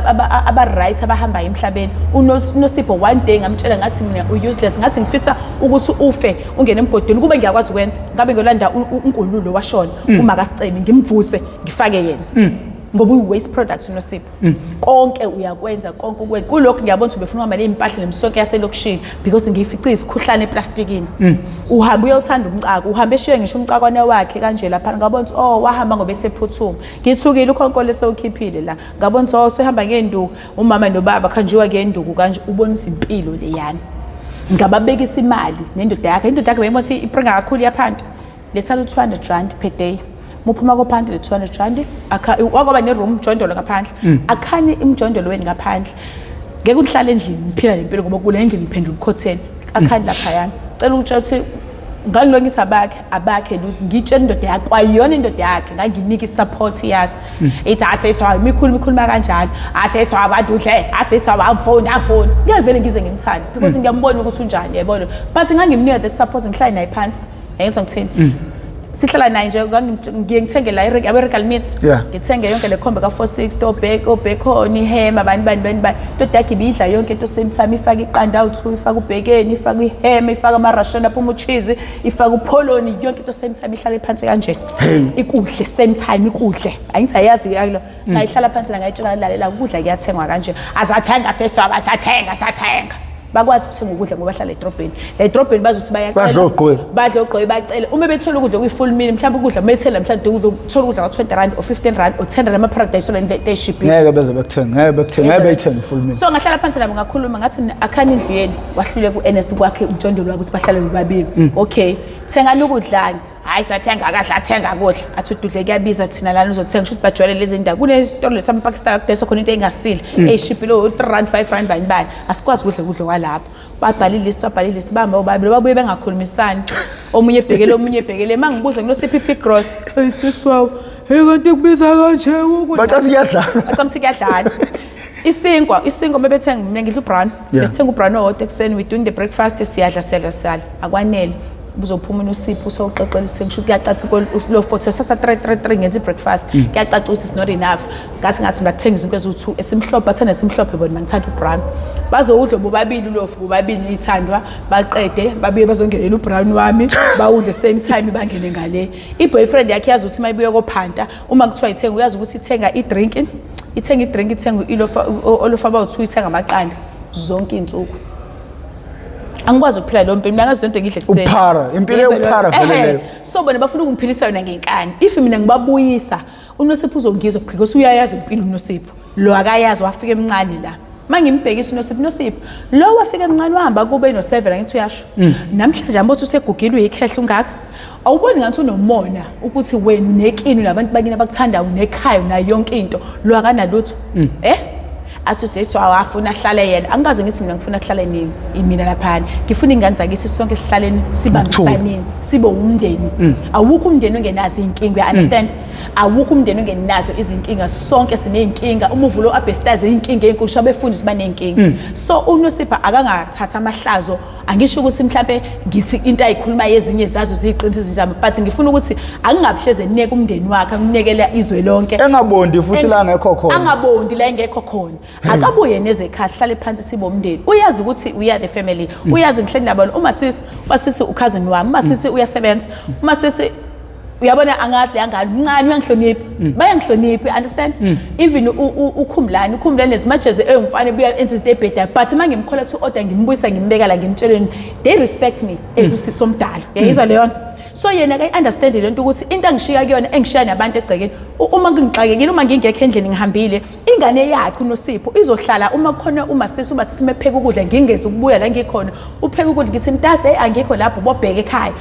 aba right abahambayo emhlabeni uNosipho one day ngamtshela ngathi mina u-useless ngathi ngifisa ukuthi ufe ungene emgodini kube ngiyakwazi ukwenza ngabe ngiyolanda uNkululo washona uma kaSicebi ngimvuse ngifake yena ngoba uyi-waste product uNosipho Konke uyakwenza konke ukwenza kulokhu ngiyabona ukuthi ubefuna ukuhamba nezimpahla nemisonke yaselokishini because ngiyifice isikhuhlane eplastikini uhambe uyothanda umcako uhambe eshiye ngisho umcakwane wakhe kanje lapha ngabona ukuthi oh wahamba ngoba esephuthuma ngithukile ukhonkolo esewukhiphile la ngabona ukuthi oh sehamba ngenduku umama nobaba khanjiwa ngenduku kanje ubonisa impilo leyana ngababekisa imali nendoda yakhe indoda yakhe beyibona ukuthi ipringa kakhulu yaphanti letha lu-200 rand per day muphuma kophansi le 200 rand akha wakwaba ne-room umjondolo ngaphandle akhani imjondolo wenu ngaphandle ngeke uhlale endlini niphila nempilo ngoba kule endlini niphendula ukukhotheni akhani laphayana cela ukutshela ukuthi ngangilongisa abakhe abakhe luthi ngitshela indoda yakhe kwayona indoda yakhe nganginika i-support yazi ithi aseswayo mikhulu mikhuluma kanjalo aseswayo abantu udle aseswayo angifoni angifoni ngiyavele ngize ngimthande because ngiyambona ukuthi unjani yabona but ngangimnika that support ngihlale naye phansi yayizwa ngithini sihlala naye nje ngiye ngithenge la abe-regal meat ngithenge yonke le khombe ka-460 obacon ihema bani bani bani bani indoda yakhe ibidla yonke into same time ifake iqanda awu-two ifake ubhekeni ifake ihema ifake ama-russian aphuma ucheese ifake upholoni yonke into same time ihlale phansi kanje ikudle same time ikudle angithi ayazi lo ngayihlala phansi ngayitshela lalela ukudla kuyathengwa kanje azathenga seswaba sathenga sathenga bakwazi ukuthenga ukudla ngoba bahlala edrobheni la edrobheni bazi ukuthi bayacela Badla ogqoyi. Badla ogqoyi bacele uma bethola ukudla okuyi-full meal mhlawumbe ukudla uma bethela mhlawumbe ukudla uthola ukudla ka-20 rand or 15 rand or 10 rand ama-paradise la into eshibhile Ngeke beze bekuthenge, ngeke bekuthenge, ngeke beyithenge full meal. So ngahlala phansi nabo ngakhuluma ngathi akhani indlu yenu wahlule ku-Ernest kwakhe umjondolo wabo ukuthi bahlale bobabili okay thengani ukudlani hayi sathenga kahle athenga kudla athi ududle kuyabiza thina lana uzothenga shuthi bajwayele lezi ndawo kunesitolo lesamaPakistan kudayiswa khona into engasile eyishibhile o-3 rand 5 rand bani bani asikwazi ukudla ukudla kwalapho babhala ilist babhala ilist bahamba bobabili babuye bengakhulumisani omunye ebhekele omunye ebhekele uma ngibuza ngino-CPP gross eyi sisi wawo heyi kanti kubiza kanje ukudla Bacathi kuyadlalwa. Bacamsi kuyadlala isinkwa isinkwa mebethenga mina ngidla ubrown besithenga ubrown owodwa ekuseni we doing the breakfast siyadla siyadla siyadla akwanele uzophuma unosipho usewuqeqela isinkwa shuthi kuyacaca lo 40 satha 3 3 3 ngenza i-breakfast kuyacaca ukuthi it's not enough ngathi ngathi mina kuthenga izinto eziwu-2 esimhlophe bathanda esimhlophe bona ngithatha ubrown bazowudla bobabili ulofu bobabili ithandwa baqede babuye bazongenela ubrown wami bawudle same time bangene ngale i-boyfriend yakhe yazi ukuthi uma ibuye kophanta uma kuthiwa ithenga uyazi ukuthi ithenga i-drink ithenga i-drink ithenga ilofa olofa abawu-2 ithenga amaqanda zonke iy'nsuku angikwazi ukuphila leyo mpilo mina ngazi zonto ngidle ekuseni Uphara, impilo Yezwa yokuphara leyo. vele Ehhe. leyo. So bona bafuna ukungiphilisa yona ngenkani if mina ngibabuyisa uNosipho uzongizwa because uyayazi impilo uNosipho lo akayazi wafika emncane la Mangimbhekisa uNosipho, Nosipho lo wafika emncane wahamba kube no7, angithi uyasho. Namhlanje ambothi usegugile, uyikhehla ungaka. Awuboni ngathi unomona ukuthi wena unekini nabantu bakini abakuthandayo, unekhaya, unayo yonke into, lo akanalutho? Athi usethi awafuna ahlale yena. Angikaze ngithi mina ngifuna kuhlale nini mina laphana, ngifuna ingane zakithi sonke sihlaleni, sibambisaneni, sibe umndeni. Awukho umndeni ongenazo iy'nkinga, uya-understand? Awukho umndeni ongenazo izinkinga, sonke siney'nkinga. Uma uvula u-abestaze, iy'nkinga ey'nkulu, sho abefundisi baney'nkinga. So uNosipha akangathatha amahlazo. Angisho ukuthi mhlampe ngithi into ayikhuluma yezinye zazo ziyiqiniso izinjami, but ngifuna ukuthi akungabihleze eneka umndeni wakhe, amnekela izwe lonke. Engabondi futhi la angekho khona. Angabondi la engekho khona. Akabuye nezekhaya, sihlale phansi sibe umndeni. Uyazi ukuthi we are the family. Uyazi ngihleli nabo. Uma sisi ucousin wami, uma sisi uyasebenza, uma sisi uyabona, angazi angani mncane, uyangihlonipha, bayangihlonipha, understand? Even uKhumbulani as much as ewumfana buya enza izinto ebhedayo, but uma ngimkhola to order, ngimbuyisa, ngimbeka la, ngimtsheleni, they respect me as usisi omdala, uyayizwa leyo nto? So yena akayi-understand le nto ukuthi into angishiya kuyona, engishiya nabantu egcekeni, uma ngingixakekile, uma ngingekho endlini, ngihambile, ingane yakhe uNosipho izohlala. Uma kukhona umasisi, umasisi mepheka ukudla, ngingezi ukubuya la ngikhona, upheka ukudla, ngithi mntase, hey, angikho lapho, bobheka ekhaya.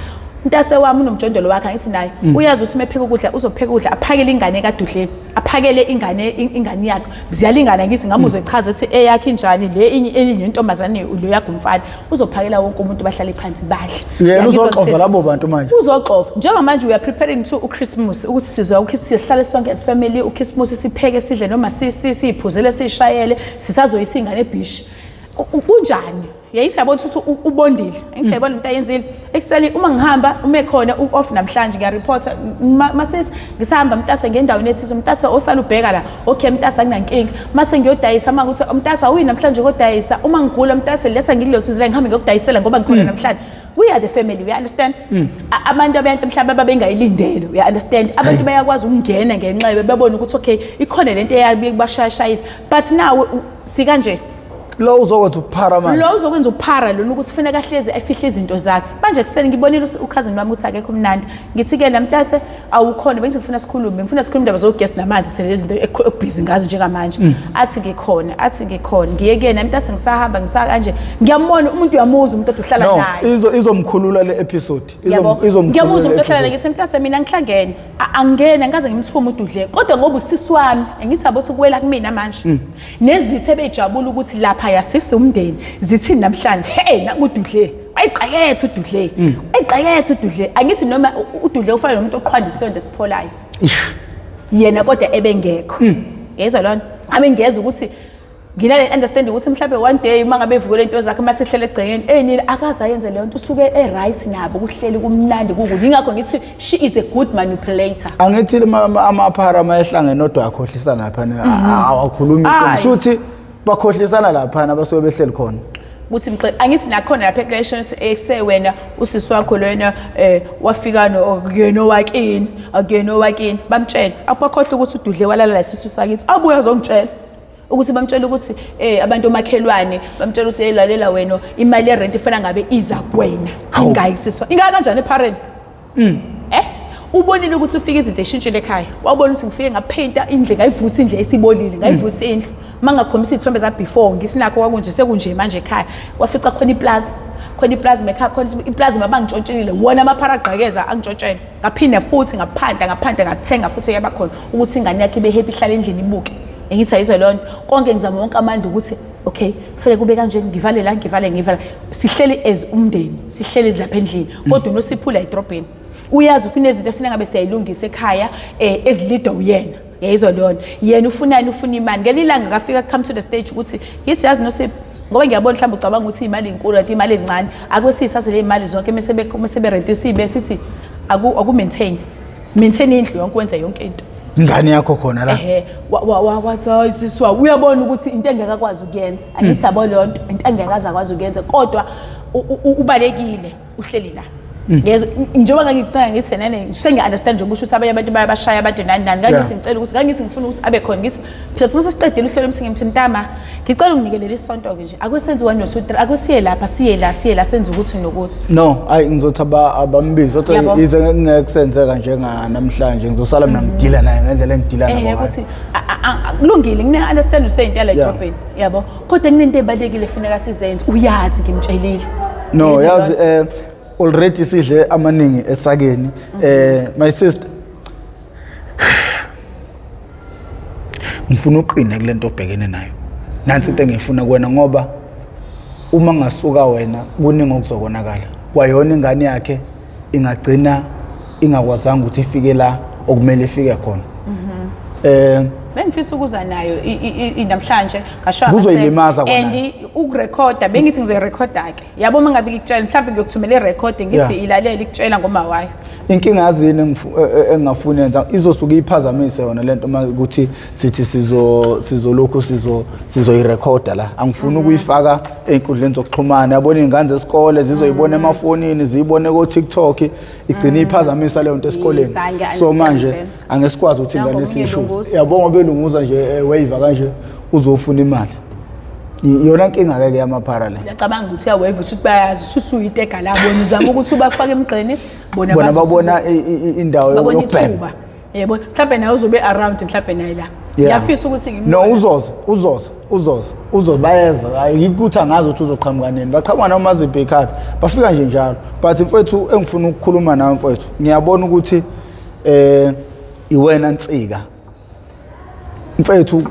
Mntase wami unomjondolo wakhe, angithi naye uyazi ukuthi mepheka ukudla, uzopheka ukudla, aphakele ingane kaDudle, aphakele ingane yakhe, ziyalingana. Ngithi ngamuzwe echaza ukuthi eyakhe injani le, enye intombazane, lo yakhe umfana, uzophakela wonke umuntu, bahlale phansi badle. Yena Uyangizwa uzoxova ngithini? Labo bantu manje. Uzoxova. Njengamanje we are preparing to uChristmas, ukuthi sizwa uChristmas, sihlale sonke as family uChristmas, sipheke, sidle, noma siyiphuzele, siyishayele, sisazoyisa ingane ebhishi. Kunjani? Yayithi yabona ukuthi ubondile, angithi yayibona into ayenzile ekuseni. Uma ngihamba, uma ekhona u-off namhlanje, ngiyareporta, masesi ngisahamba mntase ngendaweni ethize, mntase osala ubheka la. Okay mntase, akunankinga. Mase ngiyodayisa, uma ukuthi mntase awuyi namhlanje kodayisa, uma ngigula mntase letha ngilotuzela, ngihambe ngiyokudayisela ngoba ngikhona namhlanje. We are the family, we understand. Abantu abantu mhlawumbe ababengayilindele, we understand, abantu bayakwazi ukungena ngenxa bebona ukuthi okay, ikhona lento eyabe kubashayashayisa, but now sikanje. Lo uzokwenza ukuphara manje. Lo uzokwenza uphara lona, ukuthi kufanele ahlezi afihle izinto zakhe. Manje kuseni ngibonile ucousin wami ukuthi akekho mnandi. Ngithi-ke namntase awukhona, bengithi ngifuna sikhulume, ngifuna sikhulume indaba zogesi namanzi, sele izinto ekubhizi ngazo njengamanje. Athi ngikhona, athi ngikhona, ngiye kuyena mntase, ngisahamba ngisakanje, ngiyambona umuntu, uyamuzwa umuntu ode uhlala No, naye. Izomkhulula le episode. Yabo, Izomkhulula ngiyamuzwa le umuntu ohlala naye. episode. Ngithi mntase mina ngihlangene, angene, angikaze ngimthume ududle, kodwa ngoba usisi wami, angithi yabo ukuthi kuwela kumina manje. Nezithe ebejabula ukuthi lapha yasisi umndeni zithini namhlanje? Hey, nakududle wayiqakethe, ududle wayiqakethe ududle. Angithi noma ududle ufana nomuntu oqhwanda isilonda esipholayo yena, kodwa ebengekho, yezwa lona ngabe ngiyezwa ukuthi nginale understanding ukuthi mhlawumbe one day uma ngabe evukele into zakhe, uma sihlele egcekeni eyinini, akaze ayenze leyo nto, usuke e-right nabo, kuhleli kumnandi kukubi. Ingakho ngithi she is a good manipulator. Angithi amaphara mayehlangene odwa akhohlisana laphana, awakhulumi. Ayi. Shuthi bakhohlisana laphana basuke behleli khona. Ukuthi mxe, angithi nakhona lapha ekulesheni ukuthi ekuse wena usisi wakho lona wafika no kuyena owakini, akuyena owakini, bamtshela, akubakhohlwa ukuthi ududle walala la sisu sakithi, abuye azongitshela ukuthi bamtshela ukuthi abantu omakhelwane bamtshela ukuthi, hey, lalela wena, imali yerent ifana ngabe iza kuwena, ingayisiswa ingaka kanjani eparent. Ubonile ukuthi ufike izinto eshintshile ekhaya, wabona ukuthi ngifike ngaphenta indlu, ngayivusa indlu esibolile, ngayivusa indlu, mangakhombisa iy'thombe za before, ngisinakho kwakunje, sekunje manje ekhaya. Wafica khona iplasma, khona iplasma ekhaya, khona iplasma bangitshontshile wona amaphara agqekeza, angitshontshele. Ngaphinda futhi ngaphanda, ngaphanda, ngathenga futhi, yaba khona ukuthi ingane yakhe ibe happy, ihlale endlini ibuke. Ngithi ayizwe leyo nto konke, ngizama wonke amandla ukuthi okay, kufanele kube kanje, ngivale la, ngivale, ngivale, sihleli as umndeni, sihleli lapha endlini. Kodwa uNosiphula edrobheni uyazi ukuthi kunezinto efuna ngabe siyayilungisa ekhaya, ezilidwa uyena, yayizwa leyo nto. Yena ufunani? Ufuna imali. Ngelinye ilanga ngafika, come to the stage ukuthi ngithi yazi Nosipho, ngoba ngiyabona mhlawumbe ucabanga ukuthi imali inkulu kanti imali encane, ake siyithathe le imali zonke mese berentisa, ibe sithi aku maintain maintain indlu yonke, wenze yonke into. Ingane yakho khona la. Ehe, wathi hayi siswa, uyabona ukuthi into engeke akwazi ukuyenza. Angithi yabo leyo nto, into engeke aze akwazi ukuyenza, kodwa ubalekile, uhleli la. Ngezwe njengoba ngangikucinga ngithi nene sengiya-understand nje kusho ukuthi abanye abantu bayabashaya abantu nani nani. Ngangithi ngicela ukuthi ngangithi ngifuna ukuthi abe khona ngithi phela uma sesiqedile uhlelo emsinge ngithi mntama ngicela unginikelele isonto-ke nje ake senze 1 no 2 3 ake siye lapha siye la siye la senze ukuthi nokuthi. No, ayi ngizothi abambizi kodwa Yabo. ize ngeke kusenzeka njenganamhlanje ngizosala mina ngidila naye ngendlela engidila Eh nabo ngayo. ukuthi kulungile ngine understand useyintela Yeah. edrobheni yabo kodwa kunento ebalekile efuneka sizenze uyazi ngimtshelile. No, Ngizwe yazi lona. Already sidle amaningi esakeni. My sister ngifuna uqine kulento obhekene nayo. Nansi into engifuna kuwena ngoba uma ngasuka wena kuningi okuzokonakala. Kwayona ingane yakhe ingagcina ingakwazanga ukuthi ifike la okumele ifike khona. Bengifisa ukuza nayo namhlanje ngasho Kuzoyilimaza kona. And ukurekhoda bengithi ngizoyirekhoda ke yabo uma ngabe ngikutshela mhlawumbe ngiyokuthumela irekhodi ngithi Yeah. ilalele ikutshela ngoma wayo. Inkinga yazini engingafuni yenza izosuke iphazamise yona lento uma ukuthi sithi sizolokhu sizoyirekhoda la. Angifuni ukuyifaka ey'nkundleni zokuxhumana, yabona iy'ngane zesikole zizoyibona emafonini, ziyibone ko-TikTok, igcine iphazamisa leyo nto esikoleni. Yes, hhayi, ngiya- So manje understand. angesikwazi ukuthi Nango ingane omunye siyishuthe. elunguza. Yabo ngoba elunguza nje wave kanje uzofuna imali. Iyona nkinga ke ke yamaphara le. Uyacabanga ukuthi uyaweva ukuthi bayazi ukuthi uyitega la bona uzama ukuthi ubafake emgqeni bona Bona bazi ukuthi babona indawo babona yokubhema. ithuba. Yebo, mhlawumbe naye uzobe around mhlawumbe naye la. Yeah. Ngiyafisa ukuthi No, ngimbone. uzoza, uzoza, uzoza, uzoza bayeza. Hayi ukuthi angazi ukuthi uzoqhamuka nini. Baqhamuka noma ziphi ikhathi. Bafika nje njalo. But mfethu engifuna ukukhuluma nawe mfethu, ngiyabona ukuthi iwena nsika. Mfethu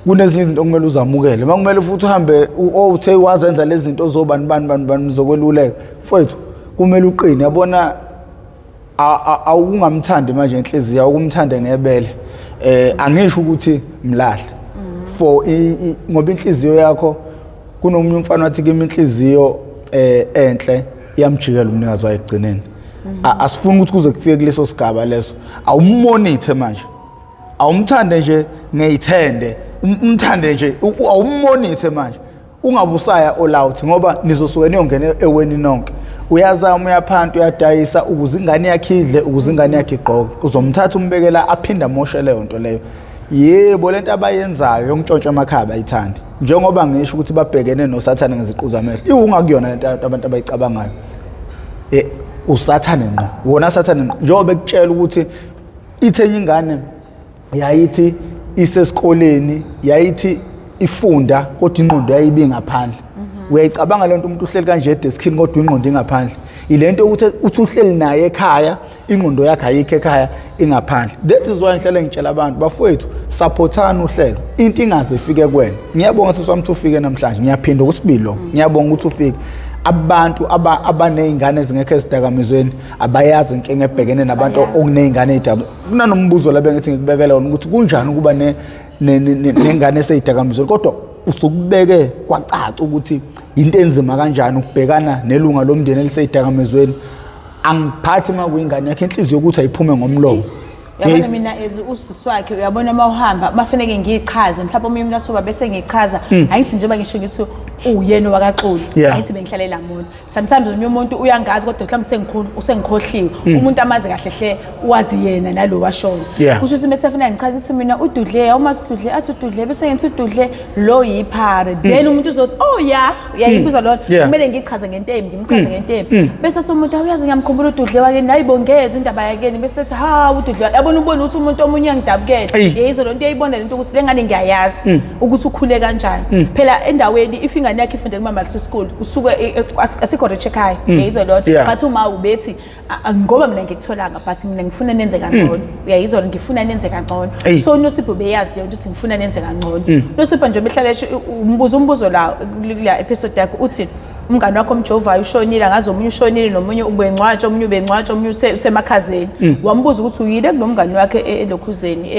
kunezinye izinto okumele uzamukele. Makumele futhi uhambe uthe wazenza lezi zinto zobani bani bani bani zokweluleka. Mfethu kumele uqine. Yabona awungamthandi manje inhliziyo, awukumthande ngebele. Angisho ukuthi mlahle. For ngoba inhliziyo yakho kunomunye umfana wathi kimi inhliziyo enhle iyamjikela umnikazi wayo ekugcineni. Asifuni ukuthi kuze kufike kuleso sigaba leso. Awummonithe manje. Awumthande nje ngeyithende, umthande nje, awummonithe manje. Ungabusaya all out ngoba nizosuke niyongena eweni nonke. Uyazama uyaphanta uyadayisa ukuze ingane yakhe idle, ukuze ingane yakhe igqoke. Uzomthatha umbekela aphinda amoshe leyo nto leyo. Yebo lento abayenzayo yokuntshontsha amakhaya abayithandi. Njengoba ngisho ukuthi babhekene noSathane ngeziqu zamehlo. Iwungakuyona lento abantu abayicabangayo. uSathane ngqo. Wona Sathane ngqo. Njengoba bekutshela ukuthi ithe enye ingane yayithi isesikoleni, yayithi ifunda kodwa ingqondo yayibi ngaphandle. Uyayicabanga lento umuntu uhleli kanje edeskini kodwa ingqondo ingaphandle. Ilento ukuthi uthi uhleli naye ekhaya, ingqondo yakhe ayikho ekhaya, ingaphandle. That is why ngihlale ngitshela abantu bafowethu supportani uhlelo. Into ingaze ifike kuwena. Ngiyabonga sisi wami ukuthi ufike namhlanje. Ngiyaphinda okwesibili lokho. Ngiyabonga ukuthi ufike. Abantu abanezingane ezingekho ezidakamizweni abayazi inkinga ebhekene nabantu Abayazi. okunezingane ezidakamizweni. Kunanombuzo la bengithi ngikubekela wona ukuthi kunjani ukuba nengane eseyidakamizweni kodwa usukubeke kwacaca ukuthi into enzima kanjani ukubhekana nelunga lomndeni eliseyidakamizweni. Angiphathi uma kuyingane yakhe inhliziyo ukuthi ayiphume ngomlomo. Uyabona Hey. mina as usisi wakhe, uyabona uma uhamba mafanele ngiyichaze, mhlawumbe omunye umuntu asoba bese ngichaza. Angithi njengoba ngisho ngithi uyena wakaXulu, angithi bengihlalela muntu. Sometimes omunye umuntu uyangazi kodwa mhlawumbe sengikhulu usengikhohliwe. Umuntu amazi kahle hle wazi yena nalo washona. Kusho ukuthi mase efuna ngichaze ukuthi mina uDudle, awumazi uDudle, athi uDudle bese ngithi uDudle lo yiphara. Then umuntu uzothi oh yeah, uyayibuza lona. Kumele ngichaze ngentembi, ngimchaze ngentembi. Bese athi umuntu awuyazi ngiyamkhumbula uDudle wakhe, nayibongeza indaba yakeni bese ethi ha uDudle. Yabona ubona ukuthi umuntu omunye uyangidabukela. Yeyizwe lonto uyayibona lento ukuthi lengane ngiyayazi ukuthi ukhule kanjani. Phela endaweni if ingane yakhe ifunde kuma multi school usuke asikho rich ekhaya. Uyayizwa lonto. But uma ubethi ngoba mina ngikutholanga but mina ngifuna nenze kangcono. Uyayizwa lonto, ngifuna nenze kangcono. So uNosipho beyazi leyo nto ukuthi ngifuna nenze kangcono. Nosipho nje behlala esho umbuzo umbuzo la kula episode yakhe uthi umngane wakho omjovayo ushonile, angazi omunye ushonile nomunye ubengcwatshwa, omunye ubengcwatshwa, omunye usemakhazeni. Wambuza ukuthi uyile kunomngane wakhe elokhuzeni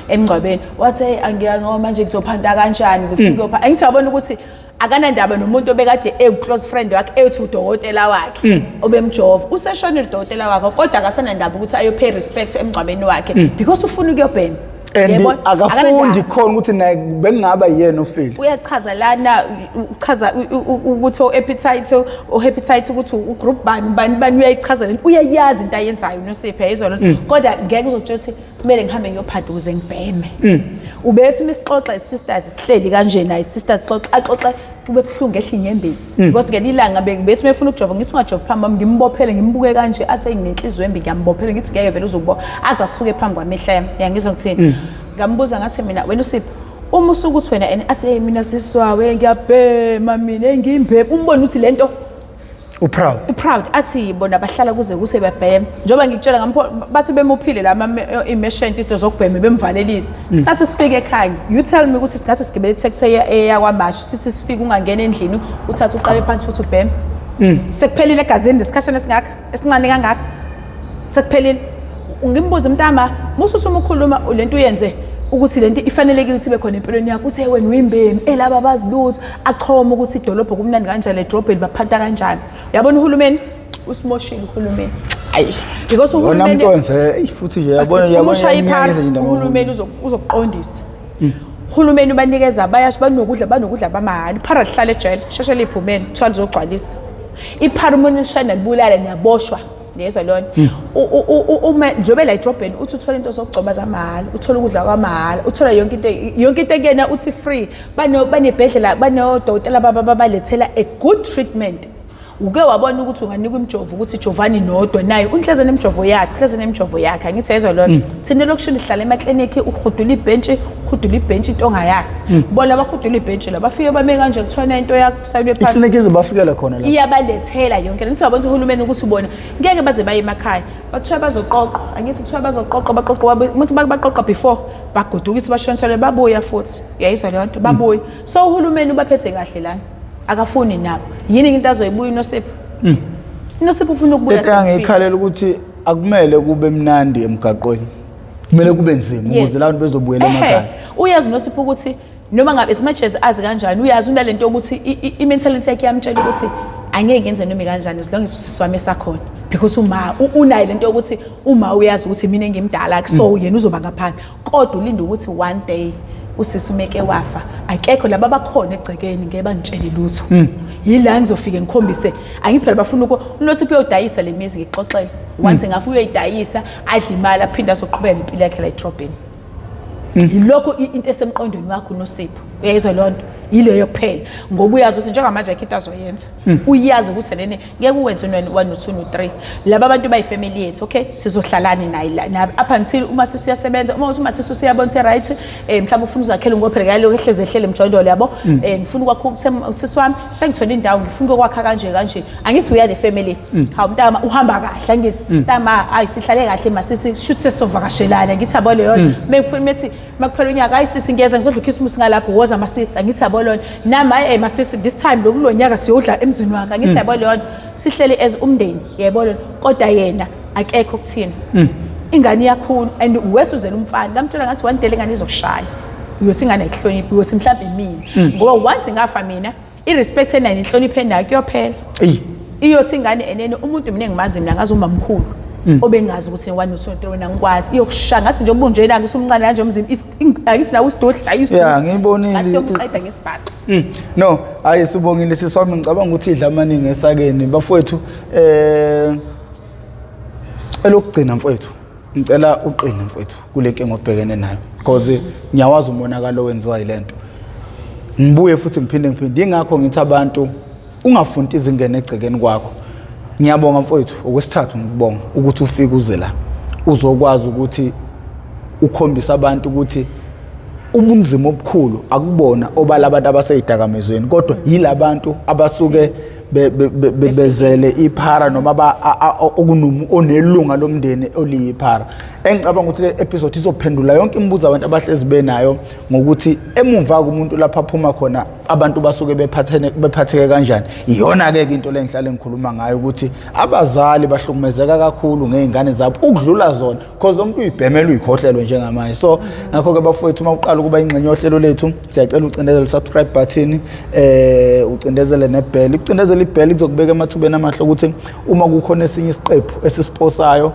emngcwabeni. Wathi hey angiya ngoba manje ngizophanda kanjani ngifuna ukuyopha. Angithi uyabona ukuthi akanandaba nomuntu obekade ewu-close friend wakhe ethi udokotela wakhe obemjova. Useshonile udokotela wakhe kodwa akasanandaba ukuthi ayopay respect emngcwabeni wakhe because ufuna ukuyobhema. And Yebo, akafundi akanandaba. khona ukuthi naye bekungaba yena ofile. Uyachaza lana, uchaza ukuthi o-appetite, o-hepatite, ukuthi u-group bani bani bani, uyayichaza lento, uyayazi into ayenzayo uNosipho, yayizwa lona. Kodwa ngeke uzokutshela ukuthi kumele ngihambe ngiyophanda ukuze ngibheme. Ubethi uma sixoxa i-sisters, sihleli kanje naye sisters, xoxa axoxe, kube buhlungu, ehle inyembezi, because ngelinye ilanga bethi uma efuna ukujova, ngithi ungajovi phambi kwami, ngimbophele, ngimbuke kanje, athi nginenhliziyo embi, ngiyambophela, ngithi ngeke vele uzokubo aze asuke phambi kwamehla yami. Yangizwa ngithini? Ngambuza ngathi mina, wena usipho, uma usuke uthi wena, and athi, hey, mina siswawe ngiyabhema mina, hey, ngiyimbhema, umbone ukuthi lento Uproud. Uproud, athi bona bahlala kuze kuse bebhema, njengoba ngikutshela ngampho bathi bemuphile la imeshenti into zokubhema, bemvalelisa. Sathi sifike ekhaya, you tell me ukuthi singathi sigibele itaxi eyakwaMashu, sithi sifike, ungangena endlini, uthathe uqale phansi futhi ubheme, sekuphelile egazini lesikhashana esingaka, esincane kangaka, sekuphelile. Ngimbuze, mntama, musuthi uma ukhuluma lento uyenze ukuthi lento ifanelekile ukuthi ibe khona empilweni yakho, uthi, "Hey, wena uyimbemi elaba bazi lutho." Achoma ukuthi idolobho kumnandi kanjani, edrobheni baphatha kanjani. Uyabona, uhulumeni usimoshile, uhulumeni. Ayi. Because Yona uhulumeni umuntu wenze, eyi, futhi nje yabona uma yabona ushaya iphara, iyanikeza nje indaba. Uhulumeni uzokuqondisa. Uhulumeni ubanikeza, bayasho banokudla, banokudla bamahhala. Iphara lihlala ejele, sheshe liphumele, kuthiwa lizogcwalisa iphara. Umuntu lishaya nalibulala, niyaboshwa, niyezwa lona. Uma njengoba la edrobheni uthi uthola into zokugcoba zamahhala, uthola ukudla kwamahhala, uthola yonke into, yonke into ekuyena uthi free. Banebhedlela, banodokotela babalethela a good treatment. Uke wabona ukuthi unganikwa imijovo, ukuthi jovani nodwa naye unhleze nemijovo yakhe, uhleze nemijovo yakhe, angithi yezwa lona. Thina elokishini sihlala emaklinikhi, uhudula ibhentshi, uhudula ibhentshi, into ongayazi. Bona abahudula ibhentshi la bafike bame kanje, kuthiwa na into yakho kusayinwe phansi. Iklinikhi izobafikela khona la. Iyabalethela yonke le nto. Wabona uhulumeni ukuthi ubona ngeke baze baye emakhaya, bathiwa bazoqoqwa, angithi kuthiwa bazoqoqwa, baqoqwa, umuntu baqoqa before bagodukise, bashonisele, babuya futhi, uyayizwa leyo nto, babuya. So uhulumeni ubaphethe kahle lana, akafuni nabo. Yini into azoyibuya uNosipho? UNosipho ufuna ukubuya Lento sekufile. ngiyikhalela ukuthi akumele kube mnandi emgaqweni, kumele kube nzima ukuze labantu bezobuyela emakhaya. Uyazi uNosipho ukuthi noma ngabe as much as azi kanjani, uyazi unalento yokuthi i-mentality yakhe iyamtshela ukuthi angeke ngenze noma kanjani as long as usisi wami esakhona, because uma unayo lento yokuthi uma uyazi ukuthi mina engimdala, so yena uzoba ngaphandle, kodwa ulinde ukuthi one day usisi umeke wafa, akekho laba abakhona egcekeni, ngeke bangitshele lutho, yila ngizofike ngikhombise. Angithi phela bafuna uku uNosipho uyodayisa le mizi, ngixoxele, once ngafa uyoyidayisa, adle imali, aphinde azoqhubeka nempilo yakhe la edrobheni. Yilokho into esemqondweni wakho uNosipho, uyayizwa leyo nto, yileyo kuphela, ngoba uyazi ukuthi njengamanje ayikho into azoyenza. Uyazi ukuthi lene ngeke uwenze u-one, no-two, no-three. Laba abantu bayifamily yethu, okay, sizohlalani naye up until uma sisi uyasebenza, uma uthi uma sisi usiyabona se-right, mhlawumbe ufuna uzakhela, ngoba phela kuyalokhu ehlezi ehlele emjondolo, yabo. Ngifuna ukwakha sisi wami, sengithole indawo, ngifuna ukwakha kanje kanje, angithi we are the family. Hawu mntama, uhamba kahle, angithi mntama, ayi sihlale kahle masisi, shuthi sesovakashelana, ngithi yabo leyo. Mengifuna methi makuphela unyaka, ayi sisi, ngiyeza ngizodla ukhisimusi ngalapho, woza masisi, angithi yabo lona. Nami hayi, masisi, this time lokulo nyaka siyodla emzini wakhe, angithi yabo leyo, sihleli as umndeni, yebo lona. Kodwa yena akekho kuthina. Ingane iyakhula and wesuzela umfana, ngamtshela ngathi one day lengane izokushaya, uyothi ingane ayikuhloniphi, uyothi mhlawumbe mina, ngoba once ngafa mina, i-respect enayo nenhlonipho enayo kuyophela. Eyi. Iyothi ingane enene umuntu mina engimazi, mina ngazi umamkhulu obengazi ukuthi 1 2 3, wena ngikwazi, iyokushaya ngathi nje ubunjena ngithi umncane kanje umzimba, angithi nawe usidudla, hayi isidudla. Yeah, ngiyibonile. Ngathi yomqeda ngesibhaxu. No, hayi sibongile sisi wami, ngicabanga ukuthi idla amaningi esakeni. Bafowethu, elokugcina mfowethu, ngicela uqine mfowethu kule nkinga obhekene nayo, because ngiyawazi umonakalo owenziwa yilento. Ngibuye futhi ngiphinde ngiphinde, ingakho ngithi abantu ungafunti izingene egcekeni kwakho. Ngiyabonga mfowethu, okwesithathu ngikubonga ukuthi ufike uze la uzokwazi ukuthi ukhombise abantu ukuthi ubunzima obukhulu akubona obala abantu abaseyidakamizweni, kodwa yilabantu abasuke bezele iphara noma onelunga lomndeni oliyiphara. Engicabanga ukuthi le episode izophendula yonke imibuzo abantu abahlezi benayo ngokuthi emumva kumuntu lapho aphuma khona, abantu basuke bephathene, bephatheke kanjani. Iyona ke into le ngihlale ngikhuluma ngayo ukuthi abazali bahlukumezeka kakhulu ngey'ngane zabo ukudlula zona, because lo muntu uyibhemela, uyikhohlelwe njengamanje. So ngakho-ke bafowethu, uma uqala ukuba ingxenye yohlelo lethu, siyacela ucindezele u-subscribe button, ucindezele nebell. Ucindezele ibell kuzokubeka emathubeni amahle ukuthi uma kukhona esinye isiqephu esisiposayo,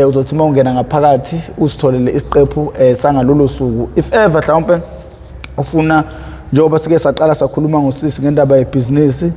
uzothi uma ungena ngaphakathi. phakathi uzitholele isiqephu eh, sangalolo suku. If ever mhlawumpe ufuna, njengoba sike saqala sakhuluma ngosisi ngendaba yebhizinisi,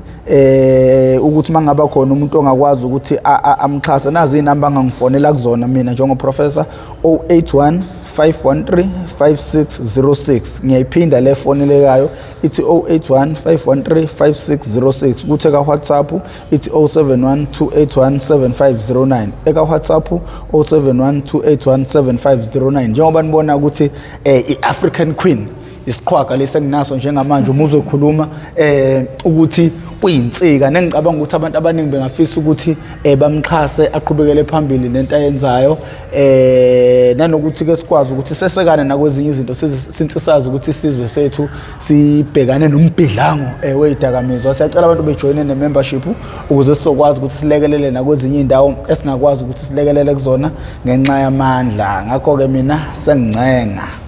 ukuthi mangaba khona umuntu ongakwazi ukuthi amxhase, nazi inamba angangifonela kuzona mina njengoprofessor: 081 513 5606. Ngiyayiphinda le fonelekayo, ithi 081 513 5606. Kuthi eka WhatsApp ithi 071 281 7509. Eka WhatsApp 071 281 7509. Njengoba nibona ukuthi i-African Queen, isiqhwaga lesi enginaso njengamanje, uma uzokhuluma ukuthi uyinsika, nengicabanga ukuthi abantu abaningi bengafisa ukuthi bamxhase aqhubekele phambili nento ayenzayo, nanokuthi ke sikwazi ukuthi sesekane nakwezinye izinto, since sazi ukuthi isizwe sethu sibhekane nombhidlango weyidakamizwa. Siyacela abantu bejoyine ne-membership ukuze sizokwazi ukuthi silekelele nakwezinye iy'ndawo esingakwazi ukuthi silekelele kuzona ngenxa yamandla. Ngakho-ke mina sengincenga.